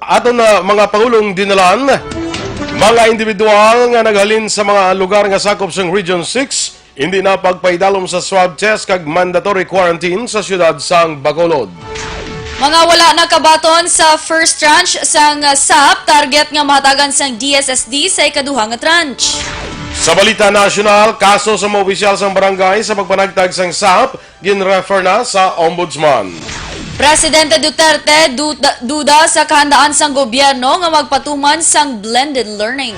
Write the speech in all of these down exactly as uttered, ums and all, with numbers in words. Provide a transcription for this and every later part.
Aton na mga pangulong dinalan, mga individual nga naghalin sa mga lugar nga sakop sang Region six, hindi na pagpaidalom sa swab test kag mandatory quarantine sa siyudad sang Bacolod. Mga wala nakabaton sa first tranche sang SAP, target nga mahatagan sang D S S D sa ikaduha nga tranche. Sa balita nasyonal, kaso sa mga opisyal sang barangay sa pagpanagtag sang SAP, ginrefer na sa Ombudsman. Presidente Duterte duda, duda sa kahandaan sang gobyerno nga magpatuman sang blended learning.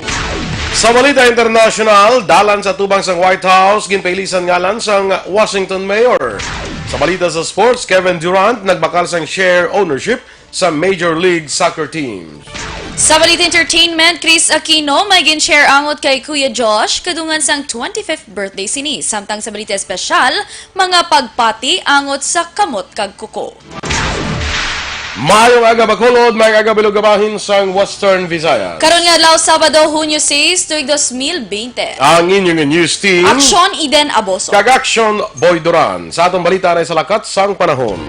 Sa balita internasyonal, dalan sa tubang sang White House, ginpailisan ngalan sang Washington mayor. Sa balita sa sports, Kevin Durant nagbakal sang share ownership sa Major League Soccer team. Sa balita entertainment, Chris Aquino may gin-share angot kay Kuya Josh kadungan sang twenty-fifth birthday sini. Samtang sa balita espesyal, mga pagpati angot sa kamot kag kuko. Maayong aga, Bacolod, maayong aga, Bilog, bahin sang Western Visayas. Karon nga adlaw, Sabado, Hunyo sais, tuig dos mil bente. Ang inyong news team, Aksyon Eden Aboso. Kag Aksyon Boy Duran. Sa atong balita na sa lakat sang panahon.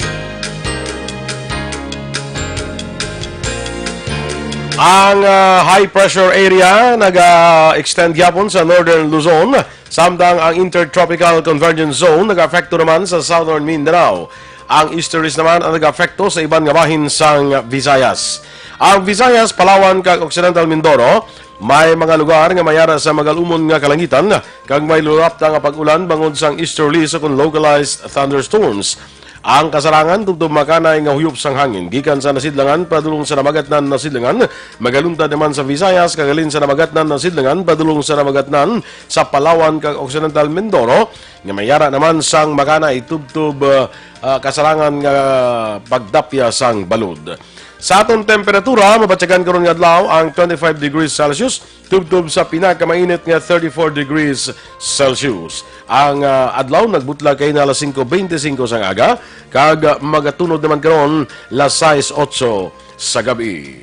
Ang, ah, high pressure area naga-extend gyapon sa Northern Luzon, samtang ang Intertropical Convergence Zone nag-apekto naman sa Southern Mindanao. Ang easterlies naman ang nag-apekto sa iban nga bahin sang Visayas. Ang Visayas, Palawan, kag Occidental Mindoro may mga lugar nga may ara sa magalumon nga kalangitan kag may lulapta nga pag-ulan bangod sang easterlies ukon localized thunderstorms. Ang kasarangan tubtob makanay nga huyop sang hangin gikan sa Nasidlangan padulong sa Namagatnan, Nasidlangan, magaluntad naman sa Visayas, kag halin sa Namagatnan, Nasidlangan, padulong sa Namagatnan, sa Palawan, kag Occidental Mindoro, nga may ara naman sang makanay tubtob, ah, ah, kasarangan nga pagdapya sang balod. Sa aton temperatura, mabatyagan karon nga adlaw ang twenty-five degrees Celsius, tubtob sa pinakamainit nga thirty-four degrees Celsius. Ang, ah, adlaw nagbutlag kay na alas singko beintisinko sang aga, kag, ah, magatunod naman karon las sais otso sa gabi.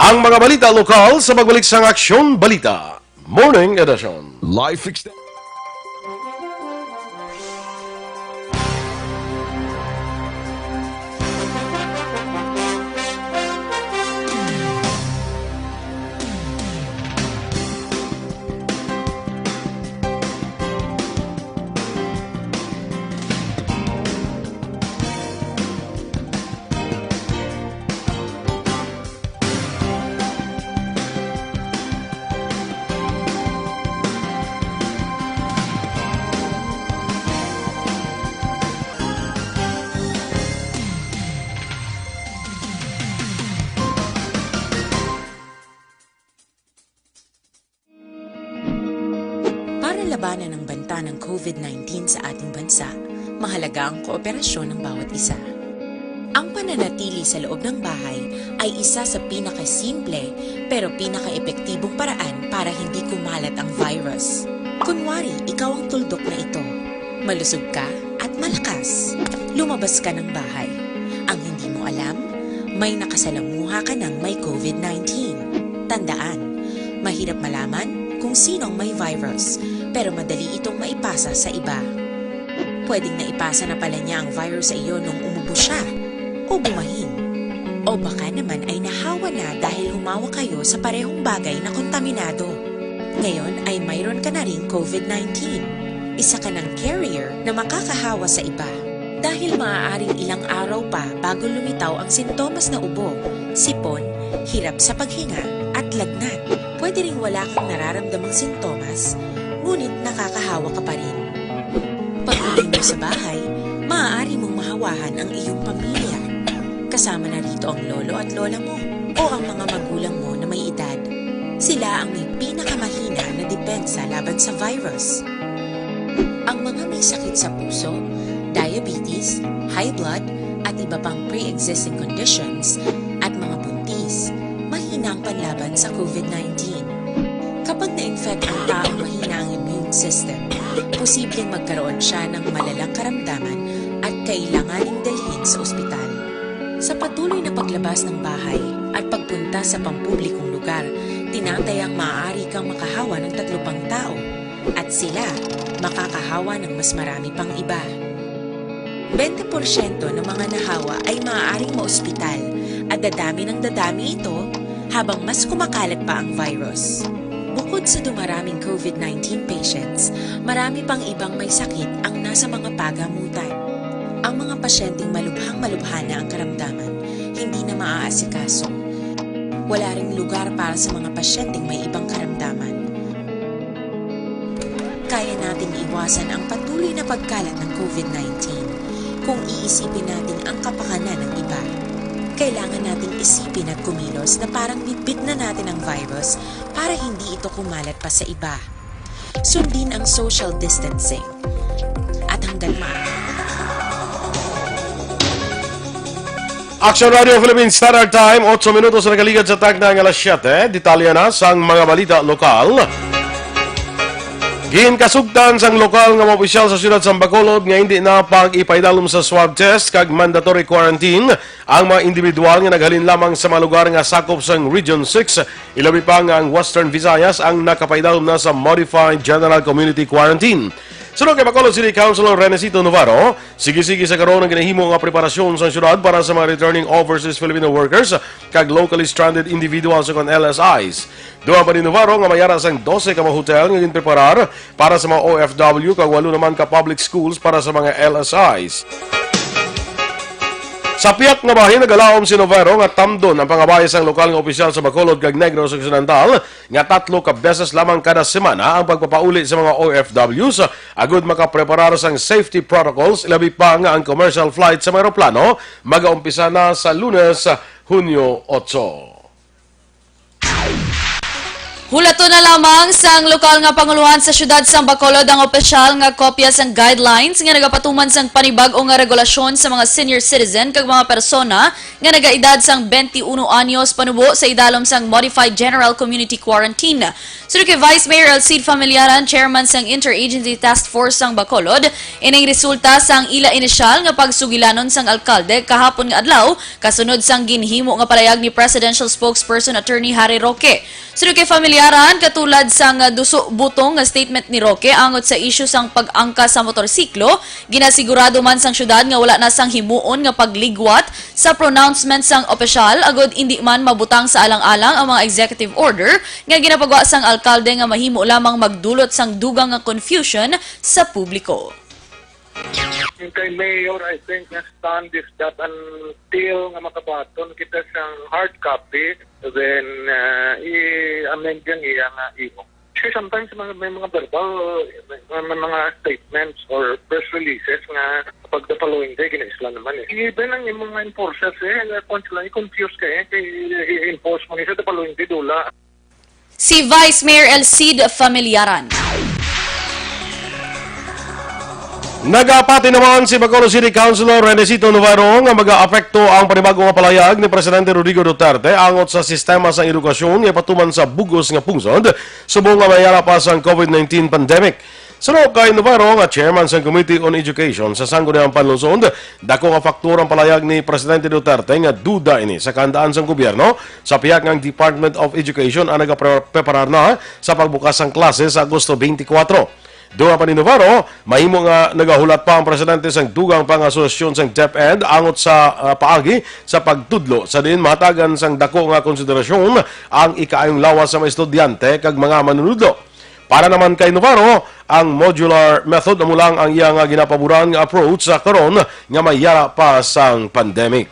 Ang mga balita lokal sa pagbalik sang Aksyon Balita Morning Edition. Life extend. Para labanan ang banta ng COVID nineteen sa ating bansa, mahalaga ang kooperasyon ng bawat isa. Ang pananatili sa loob ng bahay ay isa sa pinakasimple pero pinakaepektibong paraan para hindi kumalat ang virus. Kunwari, ikaw ang tuldok na ito. Malusog ka at malakas. Lumabas ka ng bahay. Ang hindi mo alam, may nakasalamuha ka ng may COVID nineteen. Tandaan, mahirap malaman kung sino ang may virus, pero madali itong maipasa sa iba. Pwedeng naipasa na pala niya ang virus sa iyo nung umubo siya o bumahin. O baka naman ay nahawa na dahil humawak kayo sa parehong bagay na kontaminado. Ngayon ay mayroon ka na ring COVID nineteen. Isa ka ng carrier na makakahawa sa iba. Dahil maaaring ilang araw pa bago lumitaw ang sintomas na ubo, sipon, hirap sa paghinga, at lagnat. Pwede ring wala kang nararamdamang sintomas, ngunit nakakahawa ka pa rin. Pag-uwi mo sa bahay, maaari mong mahawahan ang iyong pamilya. Kasama na rito ang lolo at lola mo o ang mga magulang mo na may edad. Sila ang may pinakamahina na depensa laban sa virus. Ang mga may sakit sa puso, diabetes, high blood, at iba pang pre-existing conditions, at mga buntis, mahina ang panlaban sa COVID nineteen. Kapag na-infect ang taong mahina ang immune system, posibleng magkaroon siya ng malalang karamdaman at kailanganing dalhin sa ospital. Sa patuloy na paglabas ng bahay at pagpunta sa pampublikong lugar, tinatayang maaari kang makahawa ng tatlo pang tao, at sila makakahawa ng mas marami pang iba. Bente porsyento ng mga nahawa ay maaaring maospital at Dadami ng dadami ito habang mas kumakalat pa ang virus. Bukod sa dumaraming COVID nineteen patients, marami pang ibang may sakit ang nasa mga pagamutan. Ang mga pasyenteng malubhang-malubha na ang karamdaman, hindi na maaasikaso. Wala ring lugar para sa mga pasyenteng may ibang karamdaman. Kaya nating iwasan ang patuloy na pagkalat ng COVID nineteen kung iisipin natin ang kapakanan ng iba. Kailangan nating isipin at kumilos na parang bitbit na natin ang virus para hindi ito kumalat pa sa iba. Sundin ang social distancing. At hanggang ma- Action Radio Philippines Standard Time, otso minutos na nakaligad sa takna nga alas siyete. Detalye na sang mga balita lokal. Ginkasugtan sang lokal nga mga opisyal sa siyudad sang Bacolod nga hindi na pag-ipaidalom sa swab test kag mandatory quarantine ang mga individual nga naghalin lamang sa mga lugar nga sakop sang Region six, ilabi pa nga ang Western Visayas ang nakapaidalom na sa Modified General Community Quarantine. Suno kay Bacolod City Councilor Renesito Navarro, sige-sige sa karon ang ginahimo nga preparasyon sa siyudad para sa mga returning overseas Filipino workers kag locally stranded individuals o kon L S Is. Dugang pa ni Navarro nga may ara sang dose ka mga hotel nga ginpreparar para sa mga O F W kag walo naman ka public schools para sa mga L S Is. Sa pihak nga bahin, nagalaom si Navarro nga tamdon ang pangabay sang lokal nga opisyal sa Bacolod kag Negros Occidental nga tatlo ka beses lamang kada semana ang pagpapauli sa mga O F Ws agud makapreparar sang safety protocols, ilabi pa nga ang commercial flight sa mga eroplano magaumpisa na sa Lunes, Hunyo otso. Hulaton na lamang sang lokal nga panguluhan sa siyudad sang Bacolod ang opisyal nga kopya sang guidelines nga nagapatuman sang panibag-o nga regulasyon sa mga senior citizen kag mga persona nga nagaedad sang twenty-one anyos panubo sa idalom sang Modified General Community Quarantine. Suno kay Vice Mayor Elcid Familiaran, chairman sang Interagency Task Force sang Bacolod, ining resulta sang ila inisyal nga pagsugilanon sang alkalde kahapon nga adlaw, kasunod sang ginhimo nga palayag ni Presidential Spokesperson Attorney Harry Roque. Suno kay Familiaran, katulad sang duso butong nga statement ni Roque angot sa isyu sang pag-angkas sa motorsiklo, ginasigurado man sang syudad nga wala na sang himuon nga pagligwat sa pronouncement sang opisyal, agud indi man mabutang sa alang-alang ang mga executive order nga ginapagwa sang alkalde nga mahimo lamang magdulot sang dugang nga confusion sa publiko. Kay Mayor, I think nga stand is that until nga makabaton kita sang hard copy, then uh, i-amend yan iya nga imo. Kasi sometimes mga, may mga verbal, may, may mga statements or press releases nga pag the following day, ginaisla naman eh. Even ang imong mga enforcers eh, kung sila, i-confuse ka eh, kay i-enforce mo ni sa the following day, dula. Si Vice Mayor Elcid Familiaran. Nagapati naman si Bacolod City Councilor Renesito Navarro nga magaapekto ang panibago nga palayag ni Presidente Rodrigo Duterte angot sa sistema sa edukasyon nga ipatuman sa bugos nga pungsod subong nga may ara pa sang COVID nineteen pandemic. Suno kay Navarro nga chairman sang Committee on Education sa Sangguniang Panlungsod, dako nga faktor ang palayag ni Presidente Duterte nga duda ini sa kahandaan sang gobyerno sa pihak nga ang Department of Education ang nagapreparar na sa pagbukas sang klase sa Agosto twenty-four. Dugang pa ni Navarro, mahimo nga nagahulat pa ang presidente sang dugang pa nga asosasyon sang DepEd angot sa ah, paagi sa pagtudlo sa diin mahatagan sang dako nga konsiderasyon ang ikaayong lawas sa mga estudyante kag mga manunudlo. Para naman kay Navarro, ang modular method amo lang ang iya nga ginapaboran nga approach sa karon nga may yara pa sang pandemic.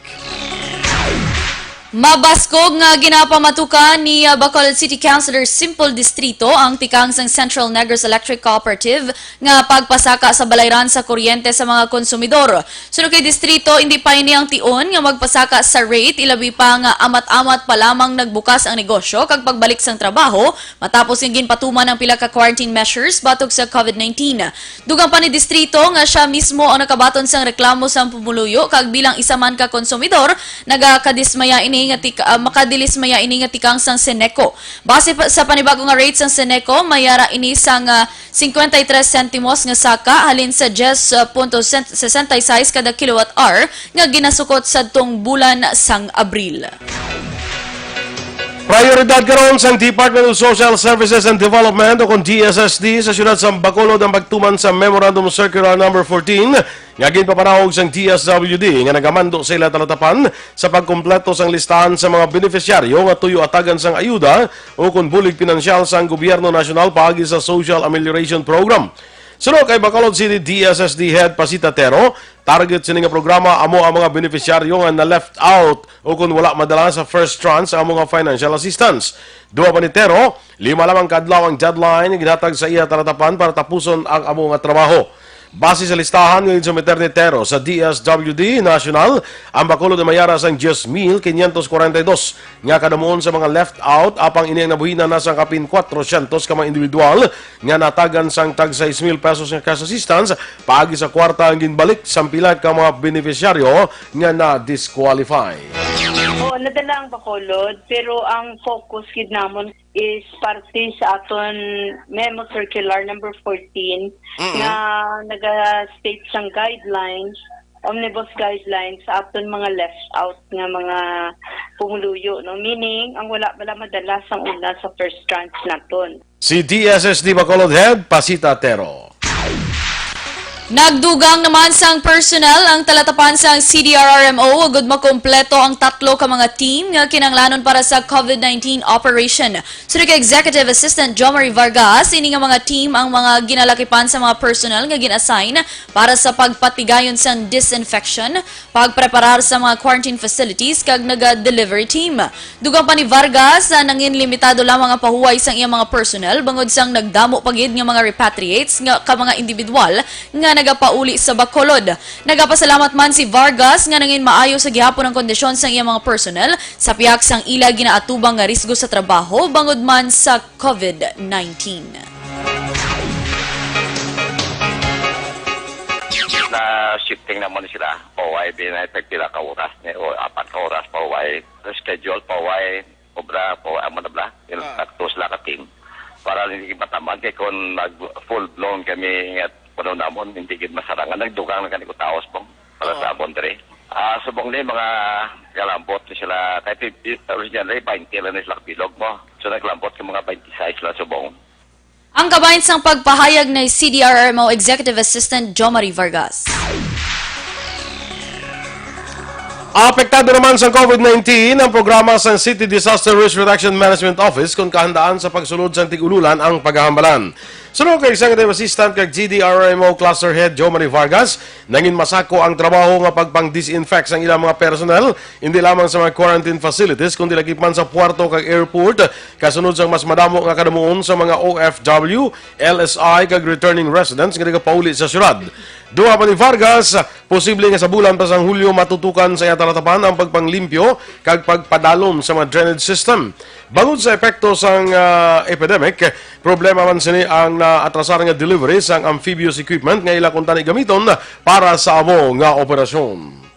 Mabaskog nga ginapamatukan ni uh, Bacolod City Councilor Simple Distrito ang tikang sang Central Negros Electric Cooperative nga pagpasaka sa balayran sa kuryente sa mga konsumidor. Suno kay Distrito, hindi pa ini ang tion nga magpasaka sa rate, ilabi pa nga amat-amat pa lamang nagbukas ang negosyo kag pagbalik sang trabaho matapos nga ginpatuman ang pila ka quarantine measures batok sa COVID nineteen. Dugang pa ni Distrito nga sia mismo ang nakabaton sang reklamo sang pumuluyo kag bilang isa man ka konsumidor, nagakadismaya ini nga tik- ah, makadilismaya ini nga tikang sang Seneco. Base pa, sa panibago nga rate sang Seneco, mayara ini sang ah, cincuenta y tres centimos nga saka halin sa diyes punto sesenta y seis kada kilowatt hour nga ginasukot sadtong bulan sang Abril. Prioridad karon sang Department of Social Services and Development o kon D S S D sa siyudad sa Bacolod ang pagtuman sa Memorandum Circular Number fourteen nga ginpapanahog sang D S W D nga nagamando sa ila talatapan sa pagkumpleto sang listahan sa mga benepisyaryo nga tuyo atagan sang ayuda o kon bulig pinansyal sang gobyerno nasyonal paagi sa Social Amelioration Program. Suno kay Bacolod City D S S D Head Pasita Tero, target sini nga programa amo ang mga benepisyaryo nga na-left out o kon wala madala sa first tranche ang mga financial assistance. Duwa pa ni Tero, lima lamang ka adlaw ang deadline nga ginhatag sa iya talatapan para tapuson ang amo nga trabaho. Base sa listahan nga ginsumiter ni Tero sa D S W D National, ang Bacolod ay may ara sang diyes mil quinientos cuarenta y dos nga kadamuon sa mga left out, apang ini ang nabuhinan na sang kapin cuatrocientos ka mga individual nga natagan sang tag sais mil pesos nga cash assistance paagi sa kwarta ang ginbalik sang pila ka mga benepisyaryo nga na-disqualify. Oo, nadala ang Bacolod, pero ang focus gid namon is parte sa aton memo circular number fourteen nga naga-state sang guidelines, omnibus guidelines sa aton mga left out nga mga pumuluyo, no? Meaning, ang wala bala madala sang una sa first tranche naton. Si D S S D Bacolod Head, Pasita Tero. Nagdugang naman sang personnel ang talatapan sang C D R R M O agud makompleto ang tatlo ka mga team nga kinahanglanon para sa COVID nineteen operation. Suno kay Executive Assistant Jomari Vargas, ini nga mga team ang mga ginalakipan sa mga personnel nga gin-assign para sa pagpatigayon sang disinfection, pagpreparar sa mga quarantine facilities kag naga-delivery team. Dugang pa ni Vargas, ah, nangin limitado lamang ang pahuway sang iyang mga personnel bangod sang nagdamo pa gid nga mga repatriates nga ka mga individual nga nagapauli sa Bacolod. Nagapasalamat man si Vargas nga nangin maayo sa gihapon ang kondisyon sang iyang mga personnel sa pihak sang ila ginaatubang nga risgo sa trabaho bangod man sa COVID nineteen. Na shifting naman sila. Pahuway, binay tagpila ka oras ni, o apat ka oras pahuway. Schedule pahuway, obra pahuway, amo na bla. Yung Ah. Tatlo sila ka team. Para hindi mataman kay kung mag full blown kami nga puno namon, hindi gid masarangan. Nagdugang na kani ko taos pong para Oo. Sa amon diri. Ah, subong ni mga kalambot ni sila kay pi- originally twenty lang ni sila bilog mo. So naglambot ka mga twenty-six lang subong. Ang kabahin sang pagpahayag ni C D R R M O Executive Assistant Jomari Vargas. Apektado naman sa COVID nineteen ang programa sa City Disaster Risk Reduction Management Office kung kahandaan sa pagsulod sa tig-ululan ang paghahambalan. Suno kay Executive Assistant kag G D R M O Cluster Head Jomari Vargas, nangin masako ang trabaho nga pagpang-disinfect sang ilang mga personnel, hindi lamang sa mga quarantine facilities, kundi lagi man sa puerto kag airport, kasunod sang mas madamo nga kadamuon sa mga O F W, L S I, kag returning residents nga nagapauli sa syudad. Duha pa ni Vargas, posible nga sa bulan pa sang Hulyo matutukan sa iya talatapan ang pagpanglimpyo kag pagpadalom sa mga drainage system. Bangod sa epekto sang, ah, epidemic, problema man sini ang naatrasar nga delivery sang amphibious equipment nga ila kuntani gamiton para sa amo nga operasyon.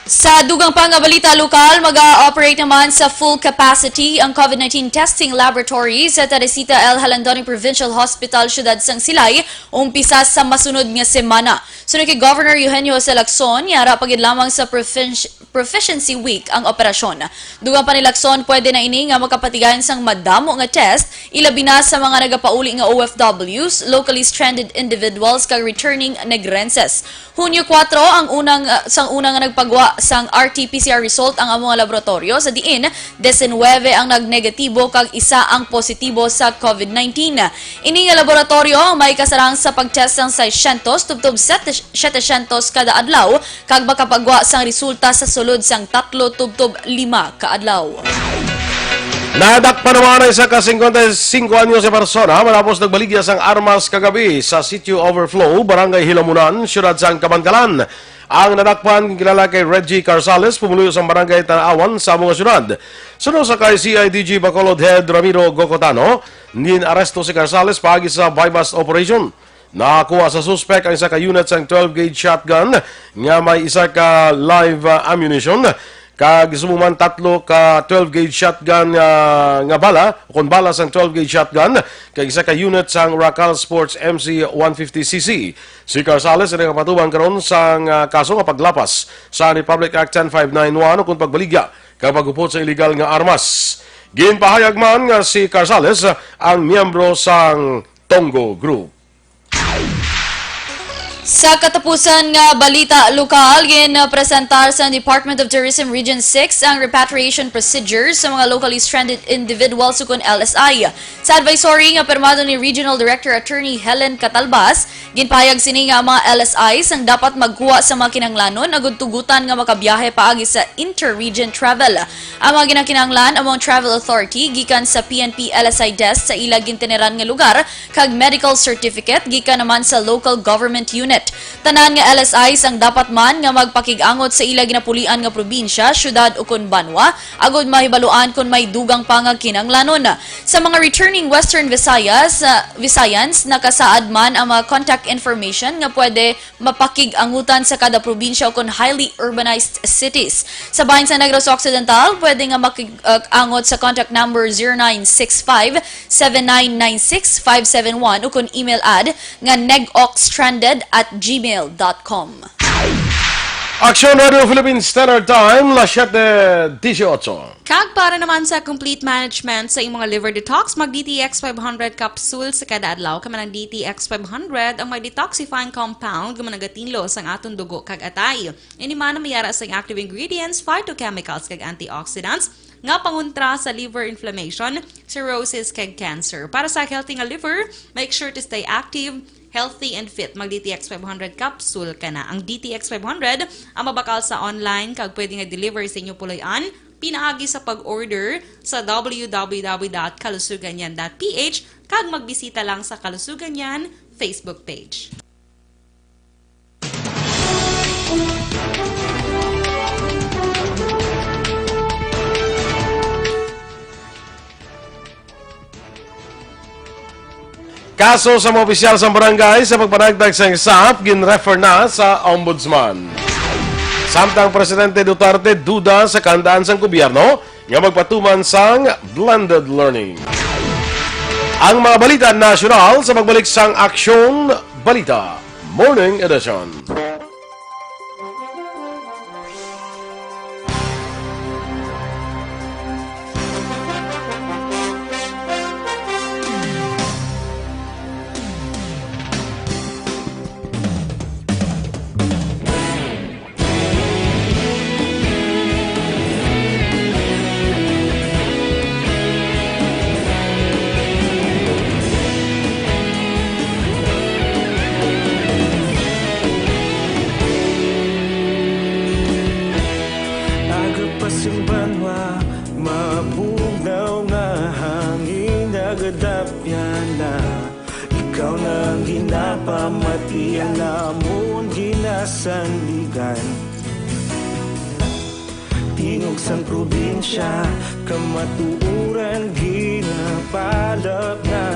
Sa dugang pa nga balita lokal, mag-ooperate naman sa full capacity ang COVID nineteen testing laboratory sa Teresita L. Jalandoni Provincial Hospital, siyudad sang Silay, umpisa sa masunod nga semana. Suno kay Governor Eugenio Jose Lacson, yara pa gid lamang sa provinci- Proficiency Week ang operasyon. Dugang pa ni Lacson, pwede na ini nga makapatigayon sang madamo nga test, ilabi na sa mga nagapauli nga O F Ws, locally stranded individuals, kag returning Negrenses. Hunyo kuwatro ang unang, ah, sang una nga nagpagwa sang R T P C R result ang amo nga laboratoryo, sa diin disinwebe ang nagnegatibo kag isa ang positibo sa COVID nineteen. Ini nga laboratoryo may kasarang sa pagtest sang seiscientos tubtob sete, setecientos kada adlaw, kag makapagwa sang resulta sa sulod sang tatlo tubtob lima ka adlaw. Nadakpan naman ang isa ka singkwenta y singko anyos nga persona matapos nagbaligya sang armas kagabi sa Sitio Overflow, Barangay Hilamunan, siyudad sang Kabankalan. Ang nadakpan kilala kay Reggie Carsales, pumuluyo sang Barangay Tanaawan sa amo nga siyudad. Suno sa kay C I D G Bacolod Head Ramiro Gocotano, gin-aresto si Carsales paagi sa buy-bust operation. Nakakuha sa suspek ang isa ka unit sang twelve gauge shotgun nga may isa ka live, ah, ammunition, kag subong man tatlo ka twelve gauge shotgun nga, nga bala, o kon bala sang twelve gauge shotgun, kag isa ka unit sang Racal Sports M C one fifty C C. Si Carsales ang nakapatubang karon sang, ah, kaso nga paglapas sa Republic Act ten five nine one o kon pagbaligya kag paghupot sa iligal nga armas. Ginpahayag man nga si Carzales ang miyembro sang Tonggo Group. Sa katapusan nga balita lokal, ginpresentar sa Department of Tourism Region six ang repatriation procedure sa mga locally stranded individuals ukon L S I. Sa advisory nga pirmado ni Regional Director Attorney Helen Catalbas, ginpahayag sini nga ang mga L S Is ang dapat magkuha sa mga kinahanglanon agud tugutan nga makabiyahe paagi sa inter-region travel. Ang mga ginakinahanglan amo ang travel authority gikan sa P N P L S I desk sa ila ginteneran nga lugar kag medical certificate gikan naman sa local government unit. Tanan nga L S Is ang dapat man nga magpakig-angot sa ila ginapulian nga probinsya, syudad ukon banwa agud mahibaluan kon may dugang pa nga kinahanglanon. Sa mga returning Western Visayas, ah, Visayans, nakasaad man ang mga contact information nga pwede mapakig-angutan sa kada probinsya ukon highly urbanized cities. Sa bahin sa Negros Occidental, pwede nga makig-angot sa contact number zero nine six five, seven nine nine six, five seven one ukon email ad nga negoc stranded at gmail dot com. Aksyon Radio Philippines Standard Time, las siete dieciocho. Kag para naman sa complete management sa imong liver detox, mag D T X five hundred capsule sa kada adlaw. Kay man ang D T X five hundred ang may detoxifying compound nga nagatinlo sang aton dugo kag atay. Ini man may ara sang active ingredients, phytochemicals kag antioxidants nga pangontra sa liver inflammation, cirrhosis kag cancer. Para sa healthy nga liver, make sure to stay active, healthy and fit. Mag D T X five hundred capsule ka na. Ang D T X five hundred ang mabakal sa online kag pwede nga deliver sa inyo puloy-an pinaagi sa pag-order sa w w w dot kalusuganyan dot p h kag magbisita lang sa Kalusuganyan Facebook page. Kaso sa mga opisyal sa barangay sa pagpanagtag sang S A F ginrefer na sa Ombudsman. Samtang Presidente Duterte duda sa kahandaan sang gobyerno nga magpatuman sang blended learning. Ang mga balita nasyonal sa pagbalik sang Aksyon Balita Morning Edition. Aga pa sing banwa, mabugnaw nga hangin nagadapyan na. Ikaw na ang ginapamati, ang amon ginasandigan. Tingog sang probinsya, kamatuoran ginapalap na.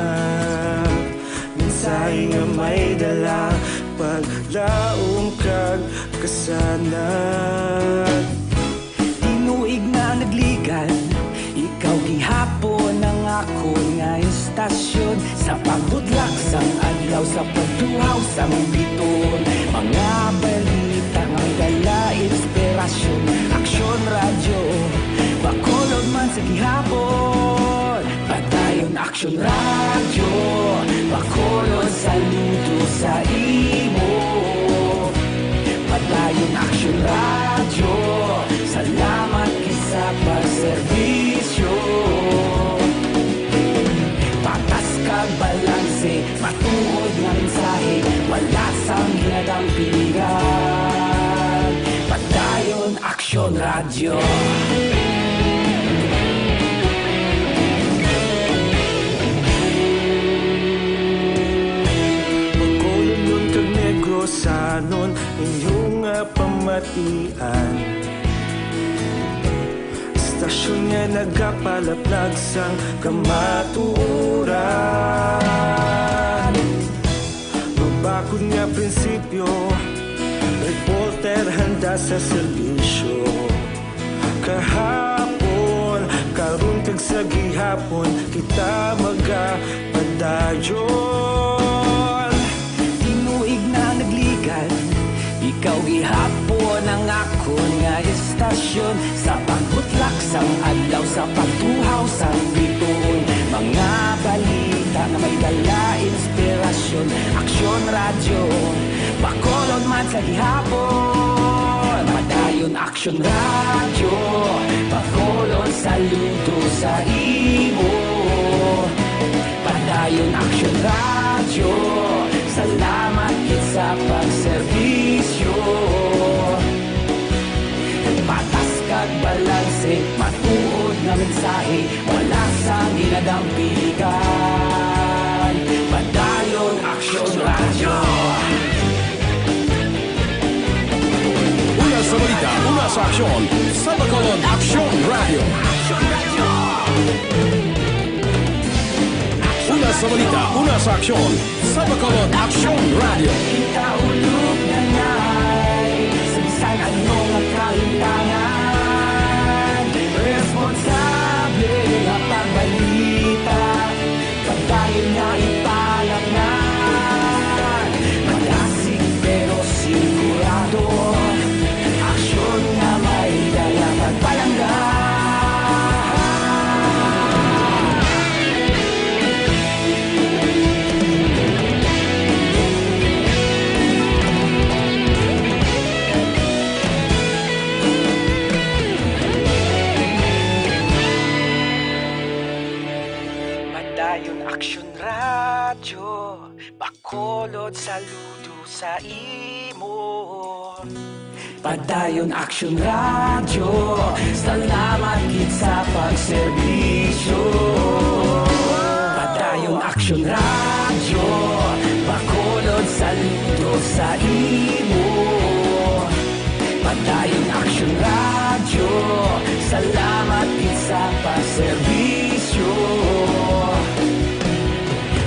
Mensahe nga may dala, paglaom kag kasanag. Tinuig na nagligad, ikaw gihapon ang akon nga istasyon. Sa pagbutlak sang adlaw, sa pagtuhaw sang biton, mga balita nga may dala inspirasyon. Aksyon Radyo, Bacolod man sa gihapon. Padayon Aksyon Radyo, Bacolod, saludo sa imo. Padayon Aksyon Radyo, salamat kay sa pagserbisyo. Patas kag balanse, matuod nga mensahe, wala sang ginadampingan. Padayon Aksyon Radyo. Bacolodnon kag Negrosanon, inyo nga pamatian. Istasyon nga nagapalaplag sang kamatuoran. Mabakod nga prinsipyo, reporter handa sa serbisyo. Kahapon, karon kag sa gihapon, kita magapadayon. Tinuig na nagligad, ikaw gihapon ang akon nga istasyon. Sa pagbutlak Sang adlaw sa pagtuhaw sang bituon, mga balita nga may dala inspirasyon. Aksyon Radyo, Bacolod man sa gihapon. Padayon Aksyon Radyo, Bacolod saludo sa imo. Padayon Aksyon Radyo, salamat gid sa pagserbisyo. Patas kag balanse, matuod nga mensahe, wala sang ginadampigan. Padayon Aksyon Radyo. Una sa balita, una sa aksyon, sa Bacolod Aksyon Radyo. Aksyon Radyo. Una sa balita, una sa aksyon, sa Bacolod Aksyon Radyo. Kita ulog na ngay, sa bisan ano nga kahintangan, responsable nga pagbalita, pagdayon nga ipalaknag, malasig pero sigurado, aksyon nga may dala pagpalangga. Padayon Aksyon Radyo, Bacolod saludo sa imo. Padayon Aksyon Radyo, salamat gid sa pagserbisyo. Padayon Aksyon Radyo, Bacolod saludo sa imo. Padayon Aksyon Radyo, salamat gid sa pagserbisyo.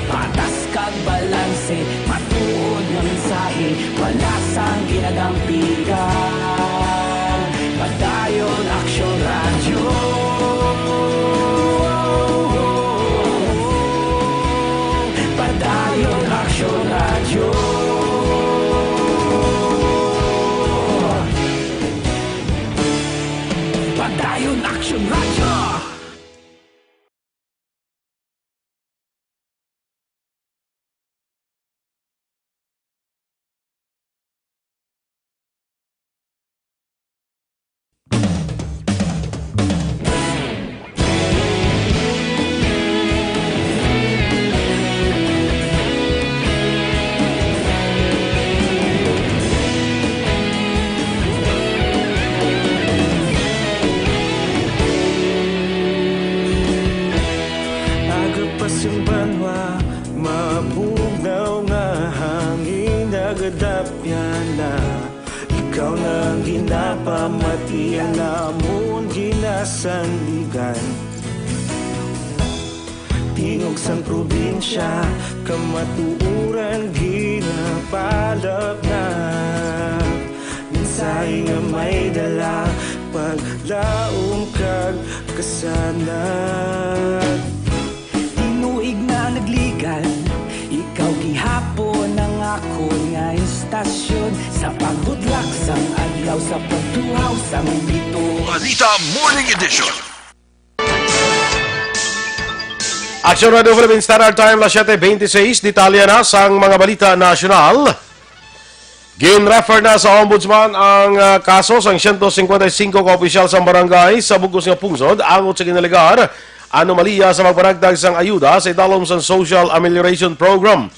Patas kag balanse, matuod nga mensahe, wala sang ginadampigan. Padayon Aksyon Radyo. Padayon Aksyon Radyo. Padayon Aksyon Radyo. Agapas ang banwa, mabugnaw nga hangin nagadapyan na. Ikaw na ang ginapamati, ang amon ginasandigan. Tingog sang probinsya, kamatuoran ginapalapnag. Mensahe nga may dala, paglaom kag kasanag. Tinuig na nagligan, ikaw gihapon ang akon nga istasyon. Sa pagbutlak sang adlaw, sa pagtuhaw sang bituon. Balita Morning Edition. Aksyon Radio Philippine Standard Time, las siete veintiséis. Detalye na sang mga balita nasyonal. Gin-refer na sa Ombudsman ang, ah, kaso sang siyento singkwenta y singko ka opisyal sang barangay sa bug-os nga pungsod angot sa ginalegar anomalya sa pagpanagtag sang ayuda sa idalom sang Social Amelioration Program.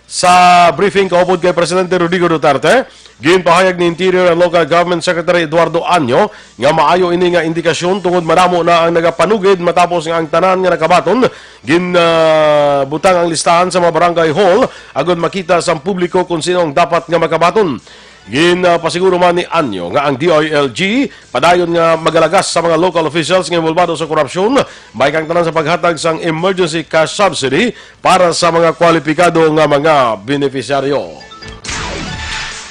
Sa briefing kaupod kay Presidente Rodrigo Duterte, ginpahayag ni Interior and Local Government Secretary Eduardo Año nga maayo ini nga indikasyon tungod madamo na ang nagapanugid matapos nga ang tanan nga nakabaton gin, ah, butang ang listahan sa mga barangay hall agod makita sang publiko kon sino ang dapat nga makabaton. Gin, ah, pasiguro man ni Año nga ang D I L G padayon nga magalagas sa mga local officials nga involbado sa korupsyon, may kang tanan sa paghatag sang emergency cash subsidy para sa mga kwalipikado nga mga benepisyaryo.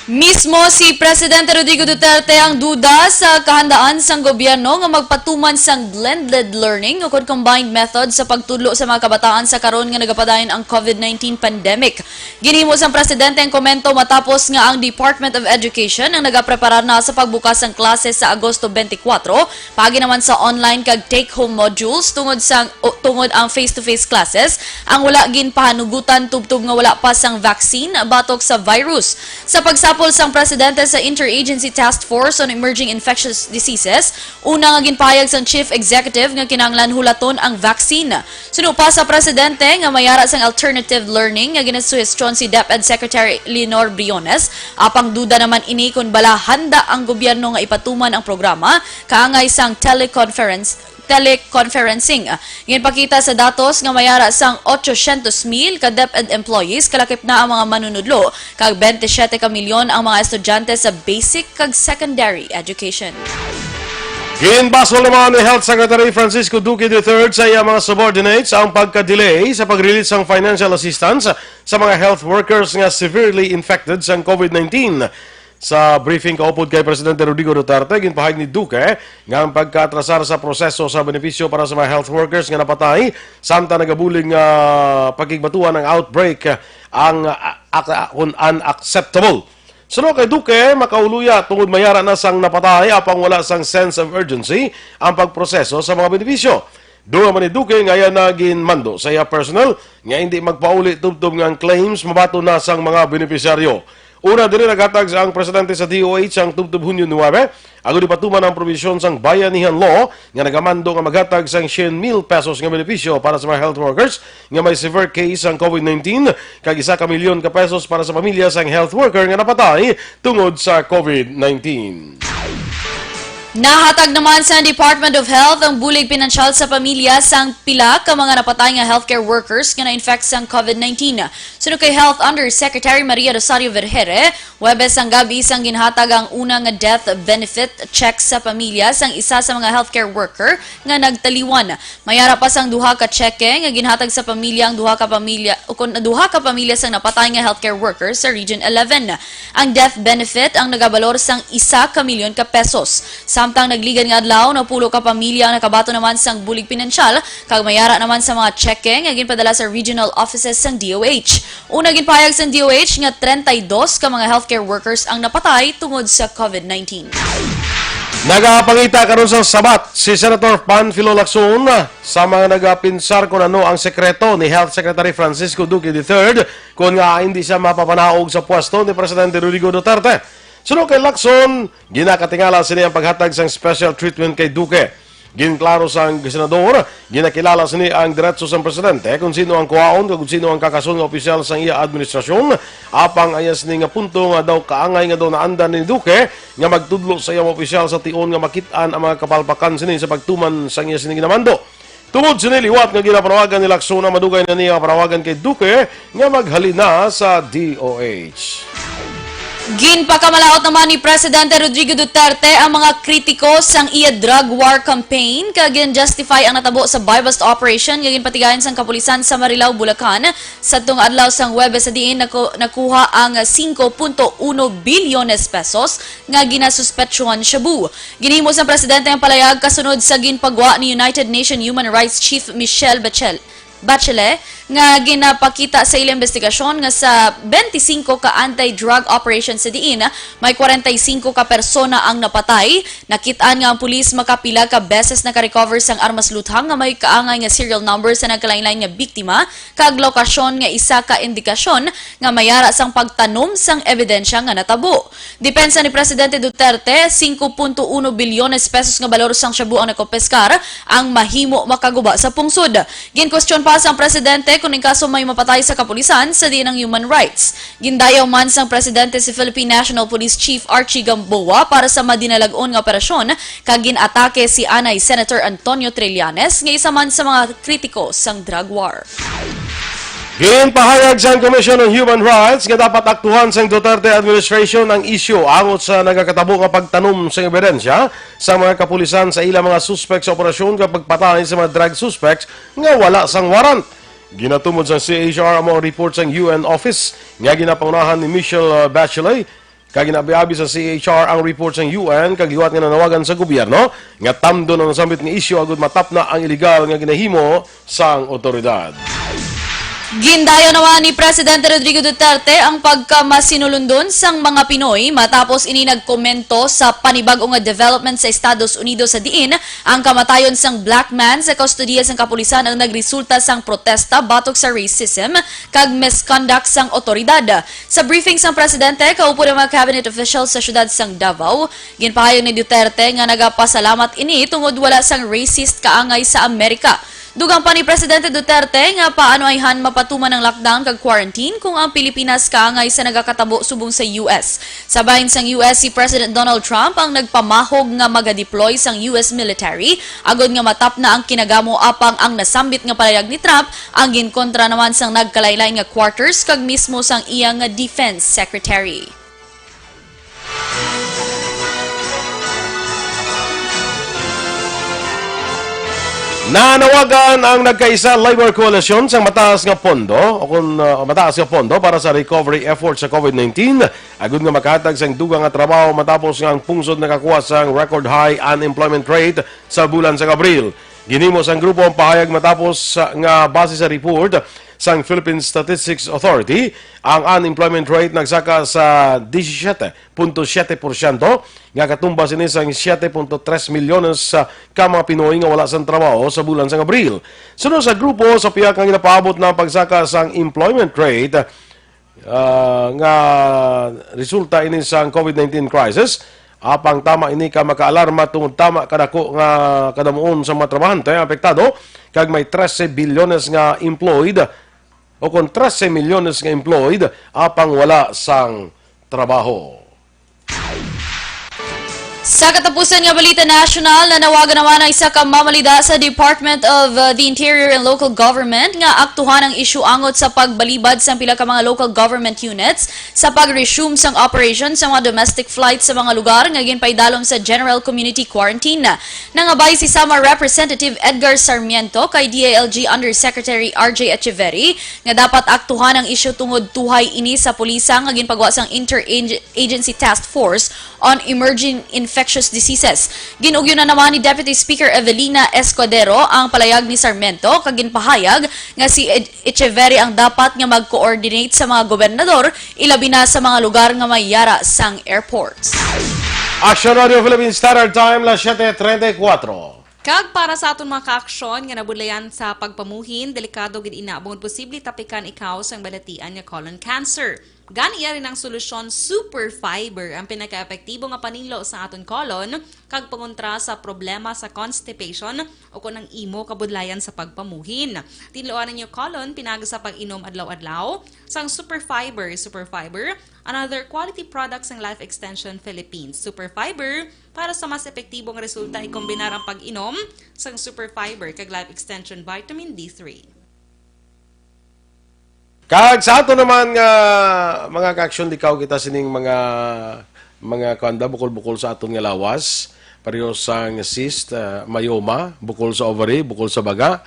Mismo si Presidente Rodrigo Duterte ang duda sa kahandaan sang gobyerno nga magpatuman sang blended learning o kon combined method sa pagtudlo sa mga kabataan sa karon nga nagapadayon ang COVID nineteen pandemic. Ginhimo sang presidente ang komento matapos nga ang Department of Education ang nagapreparar na sa pagbukas sang klase sa Agosto twenty-four, paagi naman sa online kag take-home modules tungod sang o, tungod ang face-to-face classes ang wala ginpahanugutan tubtob nga wala pa sang vaccine batok sa virus. Sa pagsapol sang presidente sa Interagency Task Force on Emerging Infectious Diseases, una nga ginpahayag sang chief executive nga kinahanglan hulaton ang vaccine. Suno pa sa presidente nga may ara sang alternative learning nga ginasuhestyon si DepEd Secretary Leonor Briones, apang duda naman ini kon bala handa ang gobyerno nga ipatuman ang programa kaangay sang teleconference teleconferencing. Ginpakita sa datos nga may ara sang otso syentos mil ka DepEd employees, kalakip na ang mga manunudlo, kag twenty-seven ka milyon ang mga estudyante sa basic kag secondary education. Ginbasol naman ni Health Secretary Francisco Duque the third sa iya mga subordinates ang pagka-delay sa pag-release sang financial assistance sa mga health workers nga severely infected sang COVID nineteen. Sa briefing kaupod kay Presidente Rodrigo Duterte, ginpahayag ni Duque nga ang pagkaatrasar sa proseso sa benepisyo para sa mga health workers nga napatay samtang nagabulig nga pakigbatuan ang outbreak ang, ah, ak-, kun unacceptable. Suno kay Duque, makauluya tungod may ara na sang napatay apang wala sang sense of urgency ang pagproseso sa mga benepisyo. Dugang man ni Duque nga iya na ginmando sa iya personnel nga hindi magpauli tubtob nga ang claims mabaton na sang mga benepisyaryo. Una diri, naghatag ang presidente sa D O H ang tubtob Hunyo nuebe, agod ipatuman ang probisyon sang Bayanihan Law nga nagamando nga maghatag sang syen mil pesos nga benepisyo para sa mga health workers nga may severe case sang COVID nineteen, kag isa ka milyon ka pesos para sa pamilya sang health worker nga napatay tungod sa COVID nineteen. Nahatag naman sa Department of Health ang bulig pinansyal sa pamilya sang pila ka mga napatay nga healthcare workers nga na-infect sang COVID nineteen. Suno kay Health Undersecretary Maria Rosario Vergere, Huwebes sang gabi sang ginhatag ang una nga death benefit check sa pamilya sang isa sa mga healthcare worker nga nagtaliwan. May ara pa sang duha ka tseke nga ginhatag sa pamilya ang duha ka pamilya, ukon duha ka pamilya sang napatay nga healthcare worker sa Region eleven. Ang death benefit ang nagabalor sang isa ka milyon ka pesos. Samtang nagligad nga adlaw, napulo ka pamilya ang nakabaton naman sang bulig pinansyal, kag may ara naman sa mga tseke nga ginpadala sa regional offices sang D O H. Una, ginpahayag sang D O H nga treinta y dos ka mga healthcare workers ang napatay tungod sa COVID nineteen. Nagapangita karon sa sabat si Senator Panfilo Lacson sa mga nagapinsar kon ano ang sekreto ni Health Secretary Francisco Duque the third kon nga hindi siya mapapanaog sa pwesto ni Presidente Rodrigo Duterte. Suno kay Lacson, ginakatingala sini ang paghatag sang special treatment kay Duque. Ginklaro sang senador, ginakilala sini ang diretso sang presidente kon sino ang kuhaon kag kon sino ang kakason nga opisyal sang iya administrasyon. Apang aya sini nga punto nga daw kaangay nga daw naandan ni Duque nga magtudlo sa iya mga opisyal sa tion nga makit-an ang mga kapalpakan sini sa pagtuman sang iya sini ginamando. Tungod sini liwat nga ginapanawagan ni Lacson ang madugay na niya nga panawagan kay Duque nga maghalin na sa D O H. Ginpakamalaut naman ni Presidente Rodrigo Duterte ang mga kritiko sang iya drug war campaign, kag gin-justify ang natabo sa buy-bust operation nga ginpatigayon sang kapulisan sa Marilao, Bulacan, sa tong adlaw sang Huwebes, sa diin naku-, nakuha ang singko punto uno bilyones pesos nga ginasuspetsuhan shabu. Ginhimo sang presidente ang palayag kasunod sa ginpagwa ni United Nations Human Rights Chief Michelle Bachel-, Bachelet nga ginapakita sa ila investigasyon nga sa twenty-five ka anti-drug operation sa diin may forty-five ka persona ang napatay. Nakit-an nga ang pulis makapila ka beses nakarecover sang armas luthang nga may kaangay nga serial number sa nagkalainlain nga biktima, kag lokasyon nga isa ka indikasyon nga may ara sang pagtanom sang ebidensya nga natabo. Depensa ni Presidente Duterte, singko punto uno bilyones pesos nga balor sang shabu ang nakopiskar ang mahimo makaguba sa pungsod. Ginkwestiyon pa sang presidente kon in kaso may mapatay sa kapulisan sa diin ang human rights. Gindayaw man sang presidente si Philippine National Police Chief Archie Gamboa para sa madinalag-on nga operasyon, kag gin-atake si anay Senator Antonio Trillanes nga isa man sa mga kritiko sang drug war. Ginpahayag sang Commission on Human Rights nga dapat aktuhan sang Duterte administration ang isyu angot sa nagakatabo nga pagtanom sang ebidensya sa mga kapulisan sa ila mga suspek sa operasyon kag pagpatay sa mga drug suspects nga wala sang warrant. Ginatumod sang C H R ang mga report sang U N office nga ginapangunahan ni Michelle, uh, Bachelet Kag ginabi-abi sa C H R ang report sang U N kag liwat nga nanawagan sa gobyerno nga tamdon ang nasambit nga isyu agud matapna ang iligal nga ginahimo sang otoridad. Gindayaw naman ni Presidente Rodrigo Duterte ang pagkamasinulundon sang mga Pinoy matapos ini nagkomento sa panibag-o nga development sa Estados Unidos, sa diin ang kamatayon sang black man sa kustodiya sang kapulisan ang nagresulta sang protesta batok sa racism kag misconduct sang otoridad. Sa briefing sang presidente kaupod ang mga cabinet officials sa siyudad sang Davao, ginpahayag ni Duterte nga nagapasalamat ini tungod wala sang racist kaangay sa Amerika. Dugang pa ni Presidente Duterte nga paano ayhan mapatuman ang lockdown kag quarantine kung ang Pilipinas kaangay sa nagakatabo subong sa U S. Sa bahin sang U S, si President Donald Trump ang nagpamahog nga magadeploy sang U S military agod nga matapna ang kinagamo, apang ang nasambit nga palayag ni Trump ang ginkontra naman sang nagkalainlain nga quarters kag mismo sang iya nga defense secretary. Nanawagan ang Nagkaisa Labor Coalition sang mataas nga pondo o kon, ah, mataas nga pondo para sa recovery effort sa COVID nineteen, agud nga makahatag sang dugang nga trabaho matapos nga ang pungsod nakakuha sang record high unemployment rate sa bulan sang Abril. Ginhimo sang grupo ang pahayag matapos sa, nga base sa report sang Philippine Statistics Authority, ang unemployment rate nagsaka sa disisiete punto siyete porsyento, nga katumbas ini sang siyete punto tres milyones, ah, ka mga Pinoy nga wala sang trabaho sa bulan sang Abril. Suno sa grupo, sa pihak nga ginapaabot na ang pagsaka sang employment rate, ah, nga resulta ini sang COVID nineteen crisis, apang tama ini ka makaalarma tungod tama kadako nga kadamuon sa mga trabahante ang apektado, kag may trese bilyones nga employed o kon trese milyones nga employed apang wala sang trabaho. Sa katapusan nga balita nasyonal, nanawagan naman ang isa ka mamalida sa Department of, uh, the Interior and Local Government nga aktuhan ang isyu angot sa pagbalibad sang pila ka mga local government units sa pag-resume sang operation sa mga domestic flights sa mga lugar nga ginpaidalom sa general community quarantine. Nangabay si Samar Representative Edgar Sarmiento kay D I L G Undersecretary R J Echeverry nga dapat aktuhan ang isyu tungod tuhay ini sa pulisa nga ginpagwa sang Interagency Task Force on Emerging Infectious Diseases. Gin-ugyon na naman ni Deputy Speaker Evelina Escudero ang palayag ni Sarmiento kag ginpahayag nga si Ed-, Echeverry ang dapat nga mag-coordinate sa mga gobernador, ilabi na sa mga lugar nga may yara sang airports. Action Radio Philippines Standard Time, las siete treinta y cuatro. Kag para sa aton mga kaaksyon nga nabudlayan sa pagpamuhin, delikado gid ina bangod posible tapikan ikaw sang balatian nga colon cancer. Gani, yari ang solusyon, Super Fiber ang pinakaepektibo nga paninlo sa aton colon kag pangontra sa problema sa constipation o kon ang imo kabudlayan sa pagpamuhin. Tinluan ang inyo colon pinagi sa pag-inom adlaw-adlaw sang Super Fiber. Super Fiber, another quality product sang Life Extension Philippines. Super Fiber, para sa mas epektibong resulta, ikombinar ang pag-inom sang Super Fiber kag Life Extension Vitamin D three. Kag sa ato naman nga mga kaaksyon, likaw kita sining mga, mga kuwan da, bukol-bukol sa aton nga lawas, pareho sang cyst, ah, myoma, bukol sa ovary, bukol sa baga,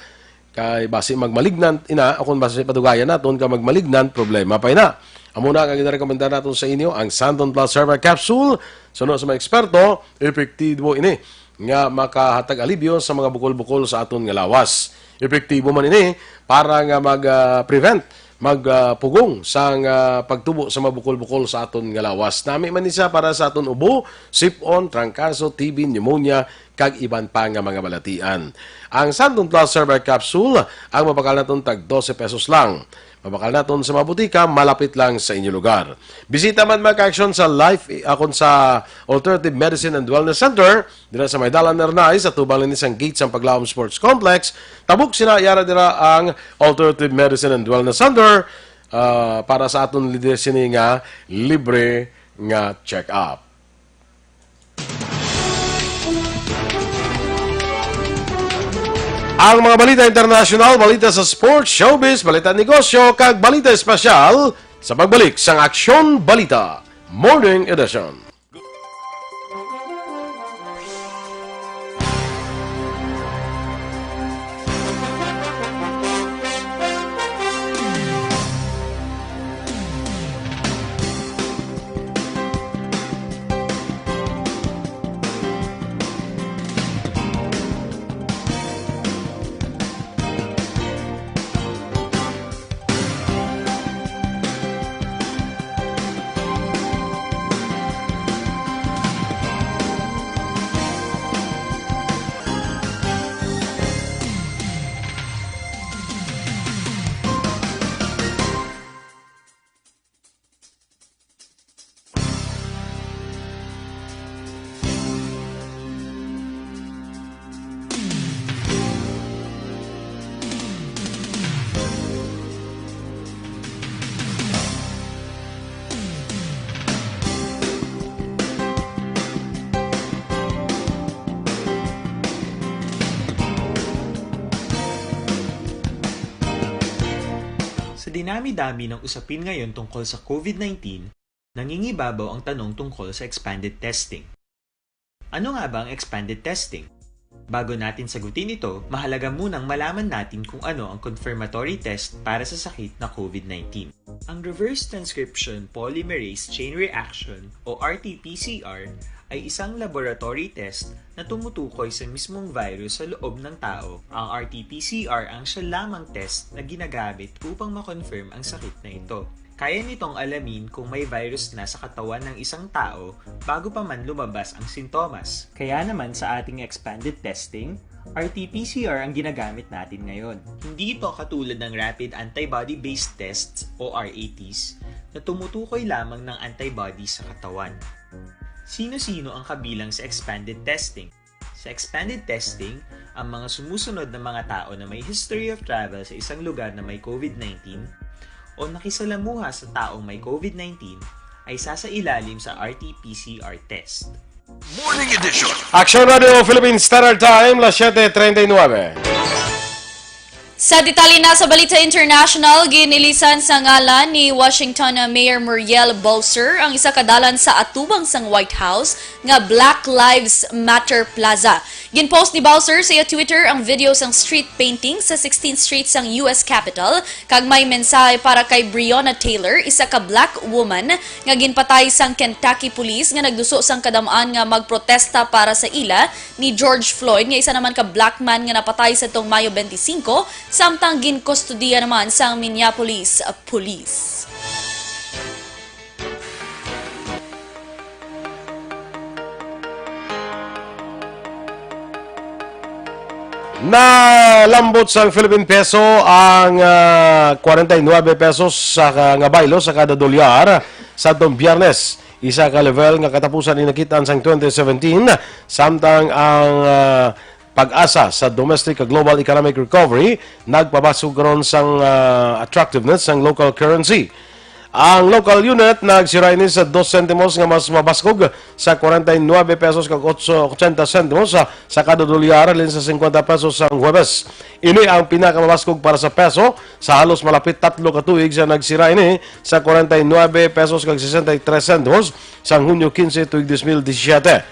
kay basi magmalignant ina, o kung basi padugayan naton ka magmalignant, problema pa ina. Amo na nga ginarekomendar naton sa inyo ang Santon Plus Herbal Capsule. Suno sa mga eksperto, epektibo ini nga makahatag alibyo sa mga bukol-bukol sa aton nga lawas. Epektibo man ini para nga mag, ah, prevent, mag, ah, pugong sang, ah, pagtubo sa mga bukol-bukol sa aton nga lawas. Nami man ni siya para sa aton ubo, sip-on, trangkaso, T B, pneumonia, kag iban pa nga mga balatian. Ang Santon Plus Herbal Capsule, ang mabakal naton tag dose pesos lang. Mabakal naton sa mga butika malapit lang sa inyo lugar. Bisita man, mga kaaksyon, sa Life, akon sa Alternative Medicine and Wellness Center, dira sa may Dalan Ernay, sa tubang ni sang gate sang Paglaom Sports Complex. Tabok sina, yara dira ang Alternative Medicine and Wellness Center, ah, para sa aton lider sini nga libre nga check-up. Ang mga balita internasyonal, balita sa sports, showbiz, balita negosyo, kag balita espesyal sa pagbalik sang Aksyon Balita Morning Edition. Dami-dami ng usapin ngayon tungkol sa COVID nineteen, nangingibabaw ang tanong tungkol sa expanded testing. Ano nga ba ang expanded testing? Bago natin sagutin ito, mahalaga munang malaman natin kung ano ang confirmatory test para sa sakit na COVID nineteen. Ang reverse transcription polymerase chain reaction o R T P C R ay isang laboratory test na tumutukoy sa mismong virus sa loob ng tao. Ang R T P C R ang siya lamang test na ginagamit upang ma-confirm ang sakit na ito. Kaya nitong alamin kung may virus na sa katawan ng isang tao bago pa man lumabas ang sintomas. Kaya naman sa ating expanded testing, R T P C R ang ginagamit natin ngayon. Hindi ito katulad ng rapid antibody-based tests o R A Ts na tumutukoy lamang ng antibody sa katawan. Sino-sino ang kabilang sa expanded testing? Sa expanded testing, ang mga sumusunod na mga tao na may history of travel sa isang lugar na may COVID nineteen o nakisalamuha sa taong may COVID nineteen ay sasailalim sa R T P C R test. Morning Edition. Action Radio Philippine Standard Time, las siete treinta y nueve. Sa detalye na sa Balita International, ginilisan sa ngalan ni Washington Mayor Muriel Bowser ang isa ka dalan sa atubang sang White House nga Black Lives Matter Plaza. Ginpost ni Bowser sa iya Twitter ang video sang street painting sa sixteenth Street sang U S Capitol, kag may mensahe para kay Breonna Taylor, isa ka black woman nga ginpatay sang Kentucky police nga nagduso sang kadam-an nga magprotesta para sa ila ni George Floyd, nga isa naman ka black man nga napatay sa tong Mayo twenty-five, samtang ginkustodiya naman sang Minneapolis Police. Nalambot sang Philippine peso ang, ah, kwarenta y nuebe pesos sa ka-, nga baylo sa kada dolyar sa atong Biyernes. Isa ka level nga katapusan ni nakitaan sang twenty seventeen, samtang ang, ah, pag-asa sa domestic kag global economic recovery nagpabasog karon sang, ah, attractiveness sang local currency. Ang local unit nagsira ini sa dos sentimos nga mas mabaskog sa kwarenta y nuebe pesos kag otso, ochenta sentimos sa, sa kada dolyar halin sa singkwenta pesos sang Huwebes. Ini ang pinakamabaskog para sa peso sa halos malapit tatlo ka tuig sa nagsira ini sa kwarenta y nuebe pesos kag sesenta y tres sentimos sang Hunyo quince tuig dos mil disisiete.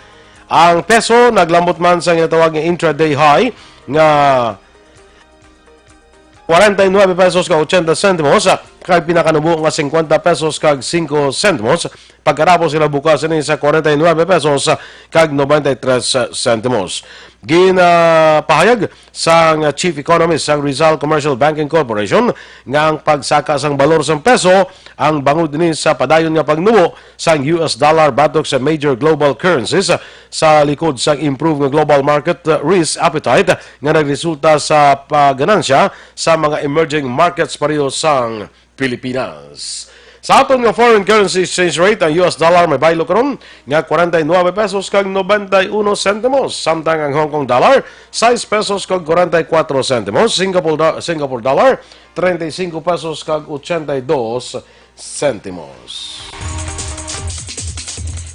Ang peso naglambot man sa ginatawag nga intraday high nga kwarenta y nuebe pesos kag ochenta sentimos, kag pinakanubo nga singkwenta pesos kag singko sentimos, pagkatapos sila bukas ini sa kwarenta y nuebe pesos kag nobenta y tres sentimos. Ginapahayag sang Chief Economist sang Rizal Commercial Banking Corporation nga ang pagsaka sang balor sang peso ang bangod ini sa padayon nga pagnubo sang U S dollar batok sa major global currencies sa likod sang improve nga global market, uh, risk appetite nga nagresulta sa pagganansya sa mga emerging markets pareho sang Pilipinas. Sa aton nga foreign currency exchange rate, ang U S dollar may baylo karon nga kwarenta y nuebe pesos kag nobenta y uno sentimos, samtang ang Hong Kong dollar, sais pesos kag kwarenta y kuwatro sentimos, Singapore do-, Singapore dollar, treinta y cinco pesos kag ochenta y dos sentimos.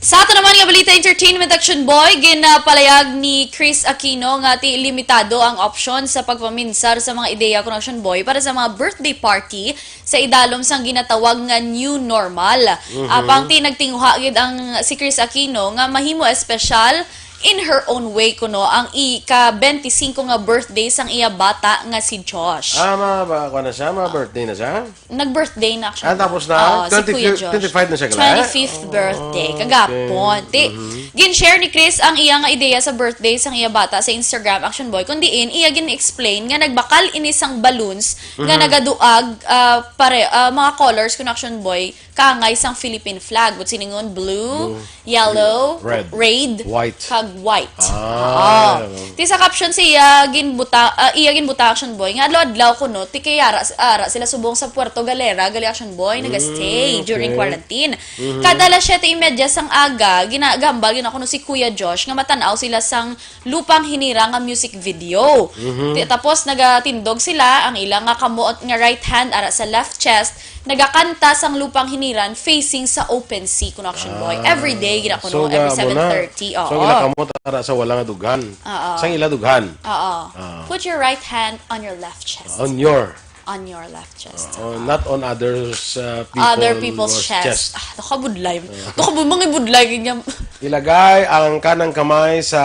Sa ato naman nga balita, entertainment, Action Boy, ginapalayag ni Chris Aquino nga ti limitado ang option sa pagpaminsar sa mga ideya kon Action Boy para sa mga birthday party sa idalom sang ginatawag nga new normal. Mhm. Apang ti nagtinguha gid ang si Chris Aquino nga mahimo espesyal in her own way kuno ang ika twenty-five nga birthday sang iya bata nga si Josh. Ah, ma-, ba, kuwan na siya? Ma-birthday na siya? Nag-birthday na, Action Boy. Ah, tapos na? Oo, si Kuya Josh. Twenty-five na siya, kala? Twenty-fifth birthday. Oh, kagapon. Okay. Ti, mhm. Gin-share ni Chris ang iya nga ideya sa birthday sang iya bata sa Instagram, Action Boy. Kun diin, iya gin-explain nga nagbakal ini sang balloons nga, mhm, nagaduag, ah, pare-, ah, mga colors kun Action Boy, kaangay sang Philippine flag. But siningon, blue, blue, yellow, red, red, white, kag white. Ah, oo. Ti sa caption siya ginbuta-, ah, iya ginbutang, Action Boy, nga adlaw-adlaw kuno ti kay ara, ara sila subong sa Puerto Galera, gali, Action Boy, mm, nagastay during, okay, quarantine. Mhm. Kada alas siyete y media sang aga, gina-, gahambal gid kuno si Kuya Josh nga matan-aw sila sang Lupang Hinirang nga music video. Mhm. Ti-, tapos nagatindog sila, ang ila nga kamot nga right hand ara sa left chest, nagakanta sang Lupang Hinirang facing sa open sea, kun Action Boy. Ah. Every day gid kuno, so, every seven thirty. So, oo, ginakamot ara sa wala nga dughan. Oo. Sang ila dughan. Oo. Ah. Put your right hand on your left chest. On your on your left chest. Oh, not on others uh, people Other people's was chest. Ah, nakabudlay. Nakabud-, mga budlay, ganyan. Ilagay ang kanang kamay sa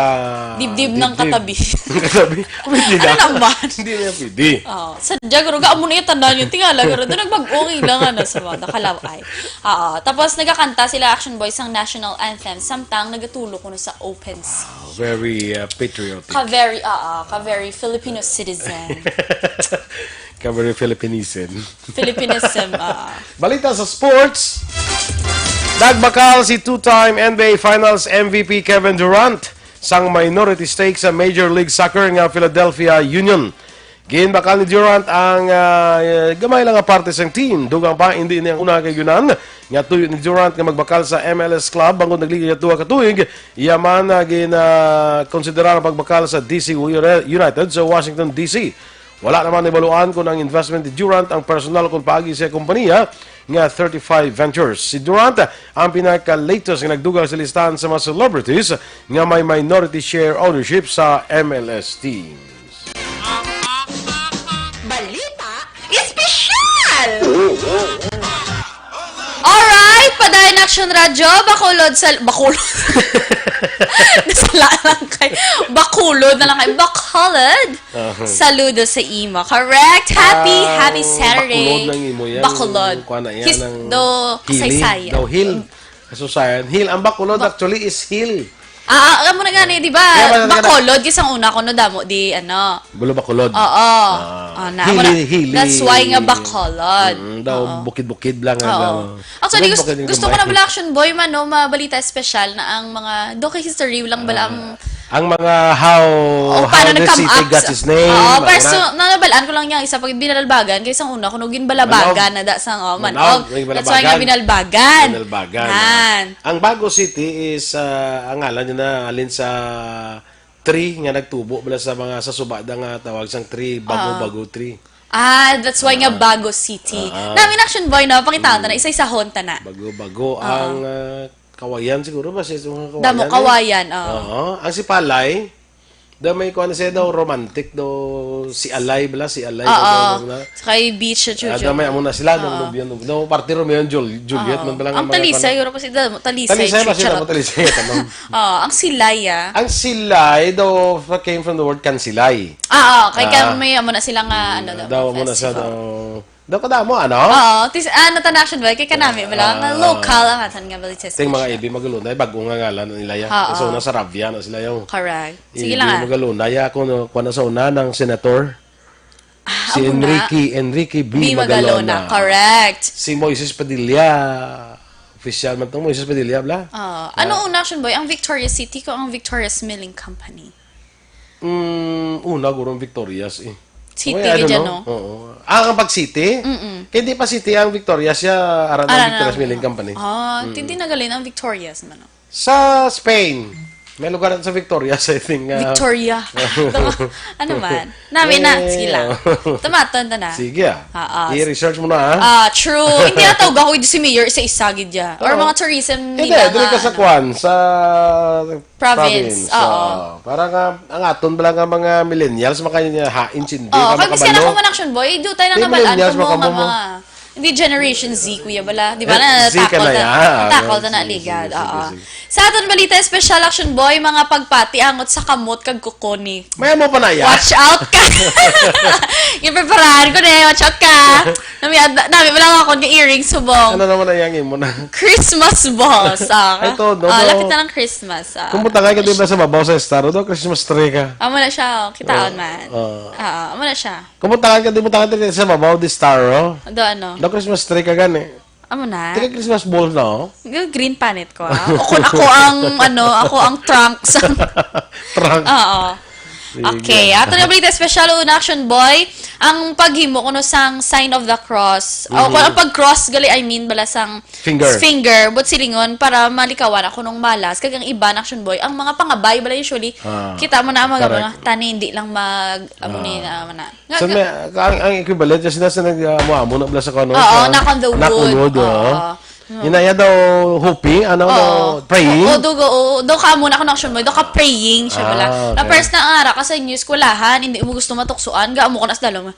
Dibdib ng katabi. Ng katabi. Pwede Ano na. Naman? Hindi na pwede. Oh, sa Diagro, ka mo na yung tanda yun. Tingala, pero doon nagbag-o, lang, ano, sa mga nakalaway. Oo, tapos nagakanta sila, Action Boys, ang national anthem, samtang nagatulo ko na sa open sea. Very uh, patriotic. Ka very, oo, ka very Filipino citizen. Ka very Philippinisin. Filipinism, oo. Balita sa sports. Nagbakal si two-time N B A Finals M V P Kevin Durant sang minority stake sa Major League Soccer nga Philadelphia Union. Ginbakal ni Durant ang ah, gamay lang nga parte sang team. Dugang pa, hindi niya una kay gunan nga tuyo ni Durant nga magbakal sa M L S club bangod nagliga niya duha ka tuig. Iya man uh, gin ah, konsiderar ang pagbakal sa D C United sa Washington D C. Wala naman nabaluan kung ang investment ni Durant ang personal kung paagi sa kompanya nga thirty-five Ventures. Si Durant ang pinaka-latest nga nagdugang sa listahan sa mga celebrities nga may minority share ownership sa M L S teams. Balita espesyal! Alright, padayon Action Radyo, Bacolod sa... Bacolod. Nasala lang kay... Bacolod na lang kay... Bacolod. Saludo sa imo. Correct. Happy, Ah, happy Saturday. Bacolod ng imo yan. Bacolod. Ang kuwan na yan, His, ang do, Hili. kasaysayan. Daw Hill. Kasusayan. Hill. Ang Bacolod actually is hill. Ah, ah, amo na nga ni, di ba? Kaya ba nagkana- Bacolod, kisang una ko, no, damo di, ano. Bulo Bacolod. Oo. Oh, na, Hili, wala. hili. That's why nga Bacolod. Mm, daw bukid-bukid lang. Oo. Ano. Actually, Bukid-bukid gusto, yung gusto ko gamay. Na pala, Action Boy man, no, mabalita espesyal na ang mga, do kay history lang bala ang Ang mga how, O, how paano the nag-come city up got sa- its name. Oo, mga pero so, na- nabalaan ko lang niya, isa pag binalbagan, kay sang una, kuno ginbalabagan na da sang, oh, Manog, manog. may That's why nga balabagan. binalbagan. Binalbagan. Nan. Ang Bago City is, ah, ang ngalan niya na halin sa tree nga nagtubo bala sa mga sa subada nga tawag sang tree, Bago, Ah. Bago tree. Ah, that's why nga Bago City. Ah. Namin Action Boy, no? Pakita ta na, isa-isahon ta na. Bago-bago. Ang ah, Kawayan siguro ba siya sa mga Kawayan? Damo, eh? Kawayan, oh. Oo. Ang si Palay, daw may kuwan siya daw romantic daw si Alay bala, si Alay. Oo. Daw, na, Sa kay Beach sa ah, Chuchu. daw may amo na sila, daw nobyo, nobyo. Daw parte Romeo and Jul- Juliet Oo. man pala. Ang Mga Talisay, kuwan. siguro pa si Damo, Talisay. Talisay ba sila? Charot. Talisay. Tanong. Oh, ang Silay, ah. Ang Silay daw came from the word kansilay. Ah, oh, kay Ah. kami, amo na sila nga, ano, daw, Daw mo na sa festival. daw. Daw ka damo, ano? Oo, tis, ah, natan Action Boy, kay kanami, bala, nga Ah. local ang atan nga balita. Ting mga Ibi Magalunay, bago nga ngalan nila ya. Ah, So, ah. nasa Rabia na sila yung Correct. Sige Ibi lang, ah. Magalunay, ako no, kuwan na sa una ng senator. Si amo na. Enrique, Enrique B. B. Magalona. Magalona. Correct. Si Moises Padilla. Official man tong Moises Padilla, bla? Ah, ano una, Action Boy? Ang Victoria's City ko ang Victoria's Milling Company? Mm, una, guro ang Victoria's eh. City, Well, I don't dyan, know. No? Oo. Ah, ang pag-city? Mm-mm. Kay di pa city ang Victoria's, siya aran ang Aran Victoria's ang- Milling Company. Ah, hindi na galing ang Victoria's man. Oh. Sa Spain, may lugar sa Victoria's, I think. ah, Victoria. Ano man? Nami na. Eh, Sige lang. oh. Tumaton ta na. Sige ah. Ah, ah. I-research mo na ah. Ah, true. Hindi na tawag ako si mayor sa isa gid ya. Or Oo. mga tourism Hindi, nila dili nga, ka sa ano. kwan, sa Province, province. oo. Ah, para nga, ang aton bala nga mga millennials, makanya hain sindi, Oh, ka kag bisan makabalo. ako man, Action Boy, do tayo na Di nabalaan millennials, ko mo nga makamo mo. mga, hindi generation Z, kuya bala. Di ba Eh, na Z ka tackle na na, ya. tackle na Sige, na ligad. sige, sige, Oo. sige. Sa aton balita espesyal, Action Boy, mga pagpati angot sa kamot kag kukoni. May amo pa na ya. Watch out ka! Gipreparahan ko na eh. Watch out ka! Nami, nami mo lang ako ng earrings subong. Ano naman ang yang imo na? Christmas balls. Ah, Ay, todo, ah, no? Lapit na ng Christmas. Ah. Kung buta nga ka di ba sa babaw sa star, do Christmas tree ka. Amo na siya, oh. Kitaon man. Oh. Ah, amo na siya. Kung buta nga ka di buta nga sa babaw di star, oh. Do ano? Do Christmas tree ka gani. Amo na. Tika Christmas ball na, oh. Green panit ko, ah. O kung ako ang, ano, ako ang trunks. Trunk. Oo. Sige. Okay. Ato na balita special, una, Action Boy. Ang paghimo kuno sang sign of the cross. O Mhm. kung ang pag-cross gali, I mean, bala sang Finger. finger, but silingon para malikawan ako nung malas. Kag ang iba na, Action Boy, ang mga pangabay bala usually, Ah, kita mo na ang mga, correct. mga tani, hindi lang mag, amo Ah. ni na, na. Nga, So, nga- may, ang, ang equivalent niya sila sa nag, uh, muamon na bala sa kano, Oo, sa knock on the wood. Knock on wood, oo. Oo. Inaya daw hoping, ano, Oo. daw praying. Oo, do, oo, do ka muna, Action Boy, do ka praying siya bala. Ah, Na okay. first na ara ka sa inyo eskwelahan, hindi mo gusto matuksuan, ga mo ko na sa dalom.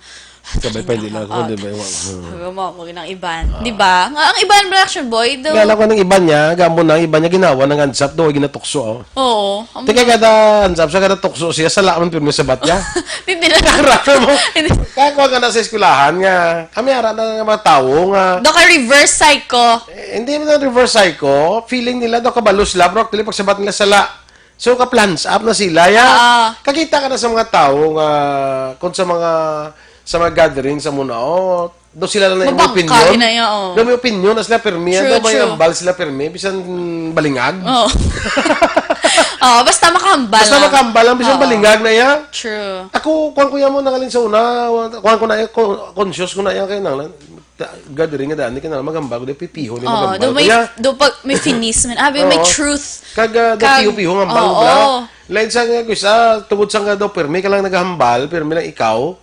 Sabay pa, hindi lang ako, di ba? Sabi mo, huwag nang iban. Di ba? Nga, ang iban reaction, boy, daw. Kaya lang ko ng iban niya, gamo na, ang iban niya, ginawa ng hands up, daw, ginatukso, oh. Oo. Ang Tika kada hands up siya, kada tukso siya, sa laman pirmi sa batya. Hindi na. Kararo mo? Hindi. Kaya ko nga na sa eskwelahan nga, kami ara na nga mga tao nga Daw ka reverse psycho. Eh, hindi man reverse psycho. Feeling nila daw kabalo sila, pero actually pagsabat nila sala. So, ka-plans up na sila. Ya, Ah. kakita ka na sa mga tao nga, kung sa mga, sa mga gathering sa muna, oh, do sila na may Mabangka, opinion. Ina, ya, oh. Do may opinion na sila, permi. True, Ano may true. ambal sila, permi? Bisan balingag. Oh. Oh, basta makahambal Basta lang. makahambal lang, bisan Oo. balingag na ya. True. Ako, kuwan ko yan mo, nangalin sa una, kuwan ko na, ko- conscious ko na yan, kaya nang, gathering nga daan, kaya nang maghambal ko, di pipiho ni Oo, maghambal do ko may, ya. do pag, may finis man. Abi, may Oo. truth. Kag, ah, do Kag, piho-piho nga hambal oo. na. Lain sa nga, guys, ah, tubod sa nga daw, permi ka lang naghambal, permi lang ikaw.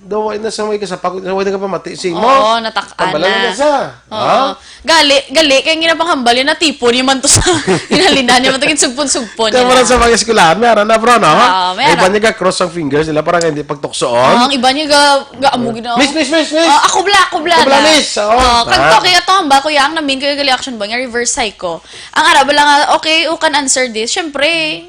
Daw, way na sa may kasapak, way na kapamati si mo. Oo, natak-an Tambalan na. na sa. Oo. Ha? Gali, gali, kaya nga na pang hambal, yun, natipon niya man to sa, ginalinan niya man to, ginsugpon-sugpon Kaya niya mo lang na. sa mga eskwelahan, may ara na, bro, no? Oo, may Ay, ara. ba niya ga-cross ang fingers nila para nga hindi pagtuksoon? Oo, ang iba niya ga, ga, amo gina- Miss, miss, miss, miss! Ah, ako bla, ako bla Ako bla, na. miss! Oo. Oo, kag Ah. to, kaya to, hamba ko yang namin kayo gali action ba nga reverse psycho. Ang ara ba lang nga, okay, who can answer this? Syempre,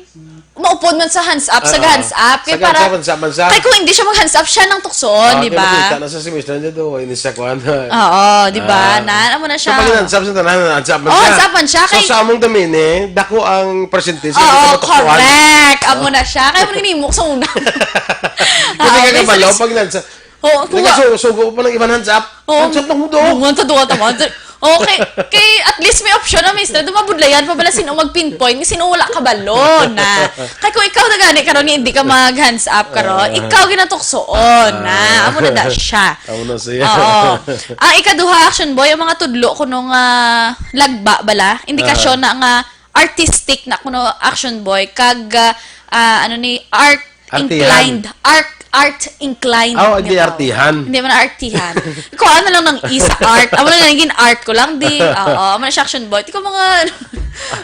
maupod man sa hands up, sa Ah, hands up. Kay sa para, hands up, hands up. kay kung hindi siya mag-hands up, siya nang tuksoon, Ah, di kaya ba? makita na sa semester niya do, ini sa kuwan. Oo, di ba? Ah. Nan, amo na So, siya. pag hands up sa tanan, hands up man Oh, siya. hands up man siya. So, Kay sa among damini, dako ang percentage Oo, na matukuan. correct. Amo na siya. Kaya mo nang inimok sa una. Hindi Ah, ka okay, kabalo so, pag hands up. Oo, Hindi kuha. ka su-, sugo pa ng iban hands up. Oo. Hands up na mo do. Buwan sa duwa taman. Okay, kay at least may option na, mister. Dumabudlayan pa bala sino mag-pinpoint, sino wala kabalo na. Kay kung ikaw na gani karon nga hindi ka mag-hands up karon, Ah. ikaw ginatuksoon na. Ah. Amo na da siya. Amo na siya. Oo. Ang ikaduha, action boy, ang mga tudlo kuno nga lagba bala, indikasyon Ah. na nga artistic na kuno, action boy, kag, ah, ah, ano ni, art Artihan. inclined. Art, art inclined. Aw, hindi nga tao. artihan. Hindi man artihan. Kuha na lang ng E sa art. Amo na lang, naging art ko lang, di. Oo, amo na siya, action boy. Di ko mga,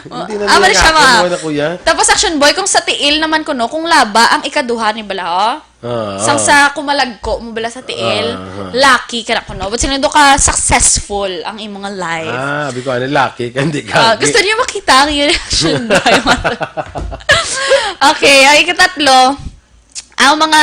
Hindi na amo na niya siya, ako, mga ano, kuya? Tapos, action boy, kung sa tiil naman kuno, kung laba ang ikaduha ni bala, oh. Ah, Sang ah. sa kumalagko mo bala sa tiil, Ah, ah. lucky ka na kuno. But sino do ka successful ang imong life? Ah, abi ko, ano, lucky ka, hindi ka Ah, lucky. gusto niyo makita ang iyang reaction, boy? Okay, ang ikatatlo, ang mga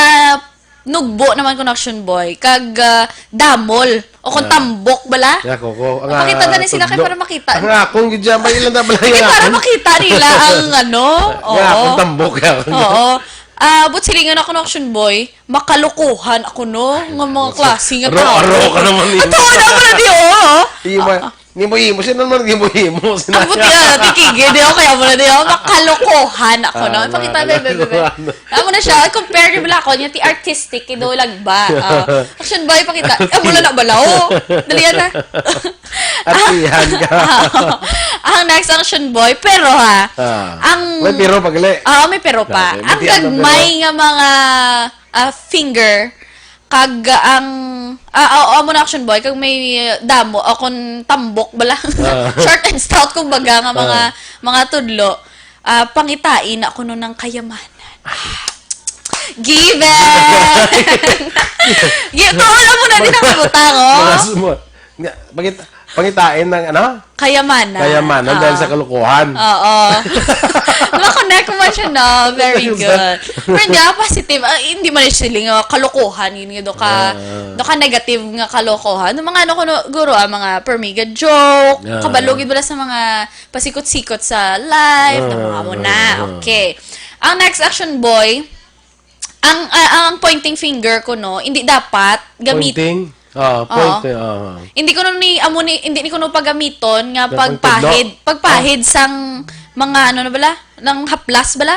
nugbo naman kuno, action boy, kag, ah, damol, o kung Ah. tambok bala. Ya, koko. Ang, Pakita ah, na ni sila kay tudlo. para makita. Ang akong gid dyan, may ilan na bala Hindi, yung para akong makita nila ang ano. Ang Oo. akong tambok, ya. Oo. Ah, but silingan ako ng action boy, makalokohan ako, no? Nga mga klase nga Aro, tao. aro ka naman, Ato, imo. na mo na di, oh. Imo, Ah, ah. imo, imo, sino naman, imo, imo, sino Ang buti na, tikigid, di, oh, kaya mo na di, oh. Makalokohan ako, no? Ah, Pakita, bebe, bebe. makalokohan. Amo na siya, compare ni bala ako niya, ti artistic, ido lagba. Ah, action boy, pakita. Eh, mula na bala, oh. Dali yan, ha? Artihan ka. Ang next, action boy, pero, ha, Ah. ang May pero pa gali. Oo, may pero pa. Okay, Ang may ano, gagmay pero nga mga, ah, finger, kag ang, ah, oo, amo na, action boy, kag may, ah, damo, o kung tambok bala. Ah. Short and stout, kumbaga, nga mga, Ah. mga tudlo, ah, pangitain na kuno ng kayamanan. Given! Gi-, tuon lang mo na din ang kabutang, oh. Mga sumo-, nga, pangit-, pangitain ng ano? Kayamanan. Kayamanan dahil Ah. sa kalokohan. Oo. Ma-connect mo siya, no? Very Ayun ba? good. Pero hindi, ah, positive. Ah, hindi man siya siling, ah, kalokohan. Yun nga do ka, Ah, ah. do ka negative nga kalokohan. Yung mga ano ko, no, guro, ah, mga permiga joke, Ah. kabalugid wala sa mga pasikot-sikot sa life, Ah, na mga mo na. ah, ah. Okay. Ang next action, boy, ang, ah, ang pointing finger ko, no, hindi dapat gamit. Pointing? Ah, Oo. pointing, ah. Hindi ko ni, amo ni, hindi ni ko no pagamiton nga Nga pagtudlo? pagpahid, pagpahid Ah. sang mga ano na bala, ng haplas bala.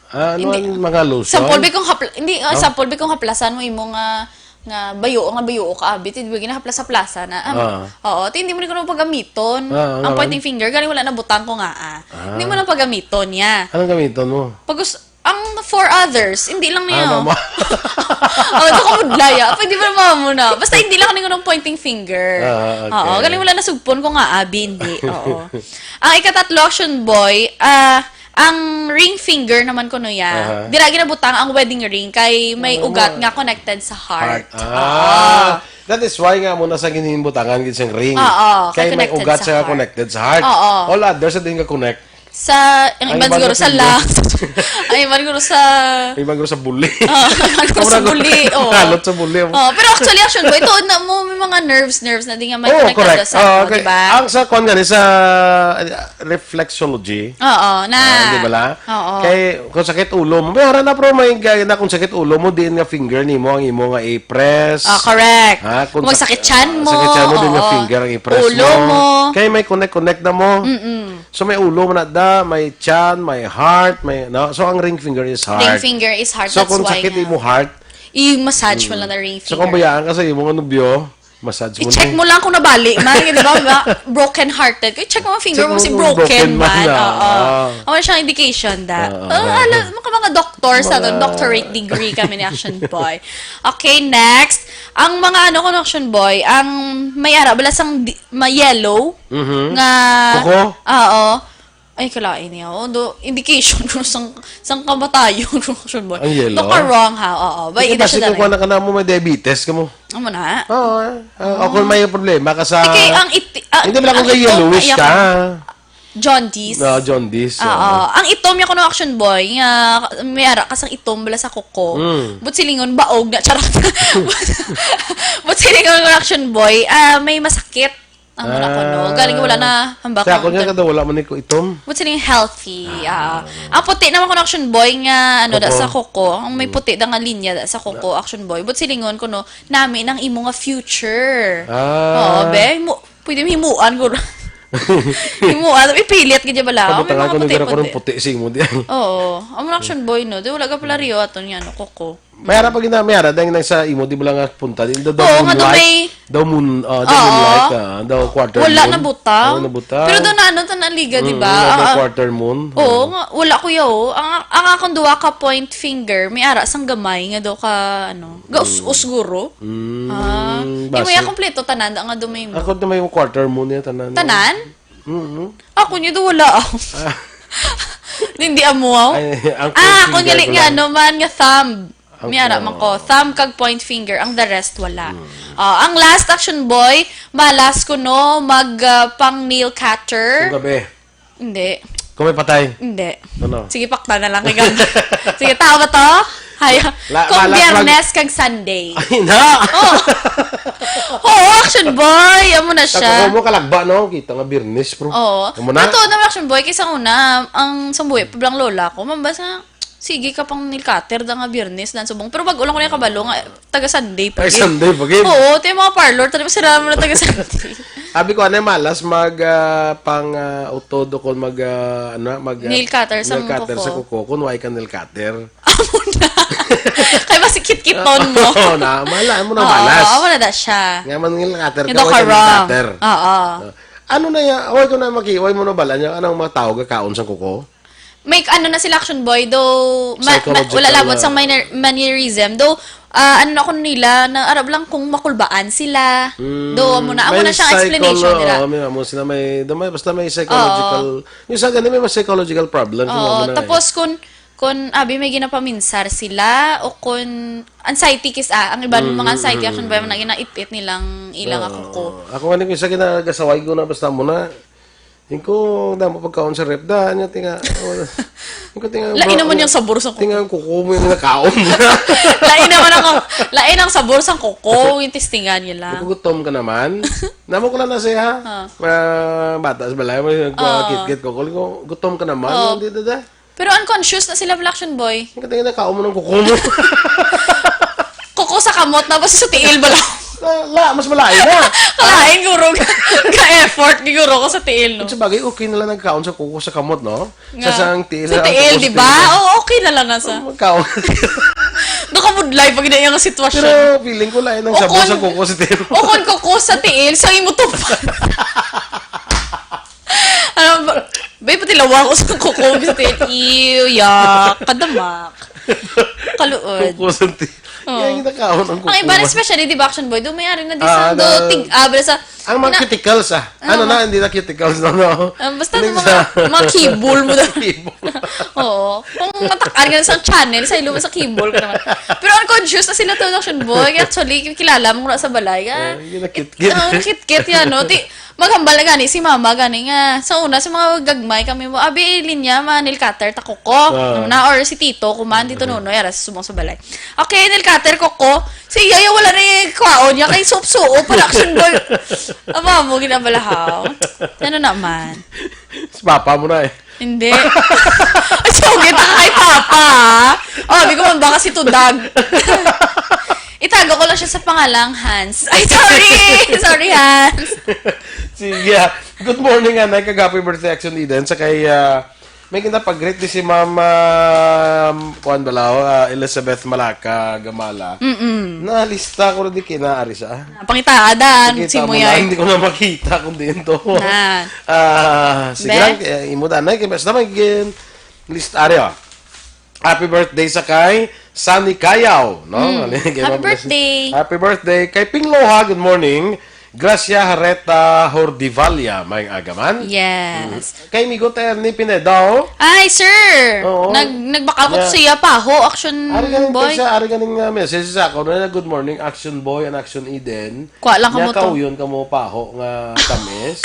Ah, ano Hindi. ang mga lotion? Sample, be, kung hapla-, hindi, ah, Oh. sample, be, kung haplasan mo imo nga, nga bayo, nga bayo ka, abi, ti, di ba, ginahaplas-haplasan na, ah, Ah. oo, ti, hindi mo ni kuno pagamiton. Ah, Ang nga pointing man. finger, galing wala na butang ko nga, ah. Ah. Hindi mo na pagamiton niya. Anong gamiton mo? Pag us-, ang for others, hindi lang Ah, niya. mama. Oh, ito ka mudlaya. Pwede ba mama mo na? Basta hindi lang kuno ng pointing finger. Ah, okay. Oo, galing wala na sugpon ko nga, abi, hindi. Oo. Ang ikatatlo, action boy, ah, Ang ring finger naman kuno ya, Aha. dira ginabutang ang wedding ring kay may Oo. ugat nga connected sa heart. Heart. Ah. Ah. That is why nga mo na sa ginhimbutangan gid siyang ring. Oo, kay Kay may connected ugat sa siya heart. connected sa heart. Oo. All others sa din nga connect. Sa, ang Ang iban iban siguro sa sa pili. lungs. Ang iban siguro sa Ang iban siguro sa buli. Ah, ang iban siguro sa Mura buli, oo. halot sa buli. Oh, pero actually, action boy, tuod na mo, may mga nerves, nerves na di nga may Oo, konektado correct. sa, Oo, oh, okay. di ba? Ang sa kwan gani, sa, uh, reflexology, Oo, na. Ah, di ba la? Oo. Kay, kung sakit ulo mo, may ara na, pero may gaya na kung sakit ulo mo, diin nga finger nimo ang imo nga i-press. Ah, correct. Ha? Kung Kung sak-, sakit tiyan ah, mo, sakit tiyan mo, diin nga oo. finger ang i-press Ulo mo. mo. Kay may connect-connect na mo. Mm-mm. So, may ulo mo na da, may tiyan, may heart, may, no? So, ang ring finger is Ring heart. finger is heart, So, that's kung why sakit nga. imo heart, I-massage mo Mm. lang na ring So, kung finger. bayaan ka sa imo nga nobyo, massage mo I-check na. mo lang kung nabali man, di ba? Ba? Broken hearted. I-check mo ang finger Check mo mo si kung broken broken man. man, ah. Oo. Ah. Ano siyang indication da? Ah, Ah, ah, ala, ah. mga, mga doctor sa Mga aton, doctorate degree kami ni Action Boy. Okay, next. Ang mga ano ko, Action Boy, ang may ara, bala sang di-, ma-yellow Mhm. nga Kuko? Oo. Ay, kalain niya. Oh, do, indication ko sang, sang kamatayon ko, Action Boy. Ang yellow? Do ka wrong, ha? Oo. Bay, Hindi, ida basi siya kung na kuha na ka na mo, may diabetes ka mo. Amo na. Oo, eh. Ah, o kung may problema ka sa Ay, kay ang iti-, ah, Hindi, wala ang akong kay itom yellowish kaya ka. akong jaundice. No, jaundice, Oo. oo. Ang itom niya kuno, Action Boy, nga may ara ka sang itom bala sa kuko. Mm. But silingon, baog na, charot. But silingon ko, Action Boy, ah, may masakit. Amo na kuno. Ah. Galing wala na hambak Kaya ang ako niya itom. kada wala man ko itom. But siling healthy, ah. Ah. Ang puti naman kuno, Action Boy, nga, ano, da Kuko. sa kuko. Ang may Mm. puti da nga linya da sa kuko, Action Boy. But silingon kuno, nami nang imo nga future. Ah. Oo, be. Mo, pwede mo himuan, guro. Himuan, ipilit, gid bala. Ang Kabutangan mga ko nung gara ko puti-puti. ng puti sa imo di. Oo. Amo na, Action Boy, no? Di wala ka pala Rio aton nga, no, kuko. May ara pa gina-, may ara dahil nang sa imo, di ba lang nga punta? Di, daw, daw Oo, nga daw moonlight? may Daw moon, ah, daw Oo. moonlight, ah, daw quarter Wala moon. nabutang. Wala nabutang. Pero daw na, ano, ta naliga, di Mm, ba? nga daw Ah, ah. quarter moon. Oo, Oo. nga, wala, kuya, oh. Ang, ang akong duwa ka point finger, may ara sang gamay nga daw ka, ano, ga us-, Mm. usguro. Mm, Ah, di mo base. yan kompleto, tanan, nga daw may Ako daw may quarter moon niya, tanan. Tanan? Mm-hmm. Ako niya daw wala, ah. Ah. Hindi amo, ah. Ay, ang Ah, point ako finger niya ko nga, lang. ano man, nga thumb. Ang May ara man ko. Thumb kag point finger, ang the rest wala. Hmm. Ah, ang last, Action Boy, malas ko, no, mag, ah, pang nail cutter. Kung gabi. Hindi. Kung may patay. Hindi. Ano? Sige, pakta na lang kay ganda. Sige, tao ba to? Haya. La-, Kung malas mag- Biyernes kag Sunday. Ay, na! Oh. Oo, Action Boy. Amo na siya. Tapos mo kalagba, no? Kita nga Biyernes, bro. Oo. Amo na? Totoo naman, Action Boy. Kaysa una, ang sambuhi pa blang lola ko, mambas nga, sige ka pang nail cutter da nga Biyernes, dan subong. Pero bag-o lang ko na kabalo nga, taga Sunday pa Ay, gid. Sunday pa gid. Oo, tayo mga parlor, tayo sila naman na taga Sunday. Abi ko, ano, malas mag, ah, pang, ah, utod o kung mag, ah, ano, mag, ah, Nail cutter sa nail cutter sa kuko. kuko, kung why ka nail cutter. Amo na. Kay basi kit-kiton mo. Oo, na, mala, amo na Oo, malas. amo na da siya. Nga man nail cutter Nga ka, daw why ka ka nail wrong. cutter. Oo. Ah, ano na ya, why ko na maki-, why mo na bala niya, anong mga tao gakaon sa kuko? May ano na sila, Action Boy, though, ma-, ma-, Psychological, wala labot ah. sa minor-, mannerism. Though, ah, ano na ako nila, na arab lang kung makulbaan sila. Mm, Though, amo na, amo may na siyang explanation psycholo-, nila. oh, may amo sila, may, may, basta may psychological, Oo. yung sa ganun, may psychological problem, kung Oo, ano na eh. tapos kung, kung abi may ginapaminsar sila, o kung anxiety kis-, ah, ang iba ng mga Mm, anxiety mm, action ba, mm. na ginaipit nilang ilang Oo. ako ko. Ako nga, yung isa ginagasaway ko na, basta mo na, Yung ko, damo pagkaon sa ref, da, niya, tinga, yung ko, tinga, Lain bro, naman yung sabor sa kuko. tinga ang kuko mo yung nakaon. Lain naman ang, lain ang sabor sa kuko, yung testingan nila. Nagugutom ka naman? Namo ko lang na siya, ha? Ah. Ah, bata sa balay mo, yung Ah. kit-kit ko, ko, gutom ka naman, Ah. hindi, da, da. Pero unconscious na sila, Black Action Boy. Yung katingin na, kao mo ng kuko mo. Kuko sa kamot, tapos sa tiil ba lang? La, la, mas malayo na. Kalain, guro. Ka-effort, guro ko sa tiil, no? Sa bagay, okay na lang nagkaon sa kuko sa kamot, no? Nga. Sa sang tiil, Sa sa tiil, kuko sa di ba? tiil. Oo, okay na lang na sa. Magkaon. Nakabudlay pag na yung sitwasyon. Pero feeling ko, lain ang O sabor kun-, sa kuko sa tiil. o kun kuko sa tiil, sa imo to pa. Ano ba? Bay, pati lawang ko sa kuko, gusto yun. Ew, yak. Kadamak. Kaluod. Kuko sa ti-, Oo. Kaya ginakaon ang kuko. Ang iba, especially, di ba, Action Boy, do may ari na di Ah, sa, do na- tig-, ah, bala sa, Ang mga na- cuticles, ah. Ah, Ano ma- na, hindi na cuticles, no, no. Ah, basta Hindi yung sa mga, mga kibol mo na. Kibol. Oo. Kung matak-an nga sa channel, sa ilo mo sa kibol ka naman. Pero unconscious na sila to, Action Boy. Actually, kilala mo na sa balay. Ah, Ah, yun, nakit-kit. Ah, nakit-kit yan, no? Di, maghambal na gani si mama gani nga sa una, sa mga gagmay kami mo, abi, Linya, ma, nail cutter ta kuko. Ah. Ano na, or si tito, kuman, tito Nonoy, ara sa subong sa balay. Okay, nail cutter kuko. Si Yaya wala na yung kwaon niya, kay suop-suop, production boy. Ama mo, ginabalahaw. Ano naman? Si papa mo na eh. Hindi. Ay, sugit ka kay papa, ah. Oh, di ko man baka si Tudag. Itago ko lang siya sa pangalang Hans. Ay, sorry! Sorry, Hans. Sige, ah. Good morning, anay, kag happy birthday, Action Eden. Sa kay, ah, may ginapag-greet di si Ma'am, ah, kuwan bala, oh, ah, Elizabeth Malaka Gamala. Mm-mm. Nalista ko rin di kinaari sa. Pangitaa, Dan. Pakita Si mo Muyay. na, hindi ko na makita kung diin to. Na. Ah, sige Be? lang, eh, imo, Dan, eh, kay basta may gin-, list, ari, oh. Happy birthday sa kay Sunny Kayaw, no? Mm. Kay Happy Ma'am Gracia. birthday. Happy birthday kay Ping Loha, good morning. Gracia Hareta Hordivalla, may agaman. Yes. Mm. Kay Migo Terni Pinedo. Ay, sir! Oo. Nag-, nagbakal ko Yeah. siya pa ho, Action Ari ganing Boy. text, ari ganing, uh, message sa ako, no, na, "Good morning, Action Boy and Action Eden." Kwa lang Nya kamo to. kauyon kamo paho nga tamis.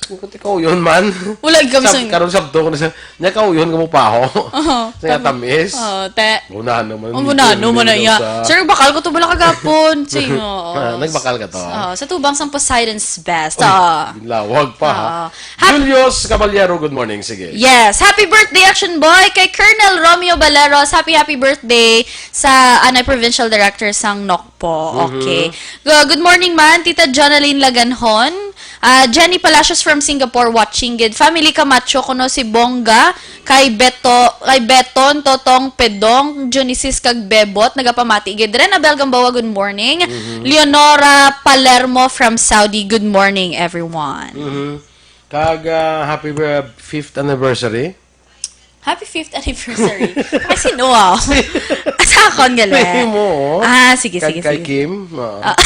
Yung kuti kauyon man. Wala kami Sab-, sa karon sabto ko na siya. Nya kauyon kamo paho. Oho, Sa nga tam-, tamis. Oo, te. Una naman, Ang hindi una ko naman na nila iya. sa Sir, bakal ko to bala kagapon. Sige, oo. Ah, nagbakal ka to? Oo, sa tubang sang Poseidon's Best. Uy, Oo. ginlawag pa, ha? Oo. Hap- Julius Caballero, good morning. Sige. Yes. Happy birthday, Action Boy, kay Colonel Romeo Baleros. Happy, happy birthday sa Anay Provincial Director sang Nokpo. Mhm. Okay. Go-, good morning man, Tita Jonalyn Laganhon. Ah, Jenny Palacios from Singapore watching gid. Family Camacho, kuno si Bongga, kay Beto, kay Beton, Totong, Pedong, Junisis kag Bebot, nagapamati gid. Renabel Gamboa, good morning. Mhm. Leonora Palermo from Saudi, good morning, everyone. Mhm. Kag, ah, happy, uh, fifth anniversary. Happy fifth anniversary. Kasi no, ah. Sa akon, gali. Imo, oh. Ah, sige, Kag sige, kay sige. Kim, oo. Ah.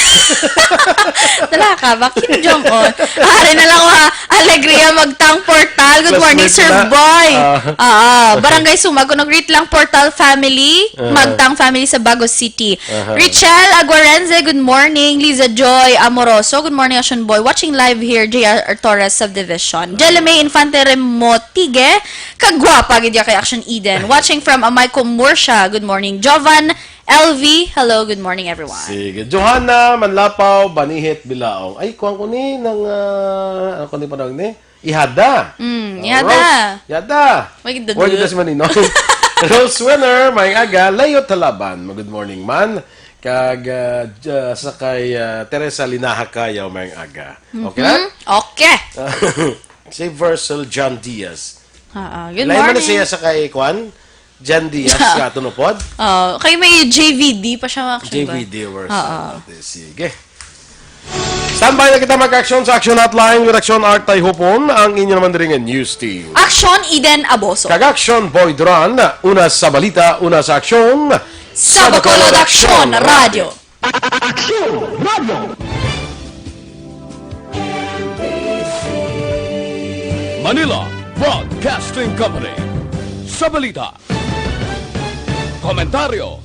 Dala ka ba? Kim Jong-un. Ari na lang, ha. Alegria Magtang Portal. Good morning, Classmate Sir na. Boy. Ah. Ah, Barangay Sumag. Kuno greet lang, Portal family. Ah. Magtang family sa Bago City. Aha. Richelle Aguarense, good morning. Liza Joy Amoroso, good morning, Action Boy. Watching live here, J R Torres Subdivision. Jeleme Infante Remotige, kagwapa gid ya kay Action Eden. Watching from Amay Comurcia, good morning. Jovan L V, hello, good morning, everyone. Sige. Johanna Manlapaw, Banihit Bilaong. Ay, kuwan ko ni, nang, ah, ano ko ni panawag ni? Ihada. Mm, Ah, ihada. Rose, ihada. Wag dudut. Wag dudut si Manino. Rose Winner, maayong aga. Leo Talaban, good morning, man. Kag, ah, j-, sa kay, ah, Teresa Linaha Kayaw, maayong aga. Okay na? Mhm. Okay. Si Versal John Diaz. Ah, ah. Good Lain man na morning. siya sa kay, kwan? John Diaz, nga tunupod? Oh, kay may J V D pa siya, Action Boy. J V D Versal. Oo. Sige. Standby na kita mag-action sa Action Hotline with Action Art Tayhupon, ang inyo naman diri nga news team. Action Eden Aboso. Kag Action Boy Duran, una sa balita, una sa aksyon. Sa Bacolod Action Radio. Action Radio. Manila Broadcasting Company. Sa balita, komentaryo,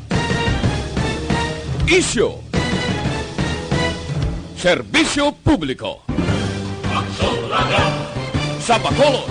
isyu, serbisyo publiko. Sa Bacolod,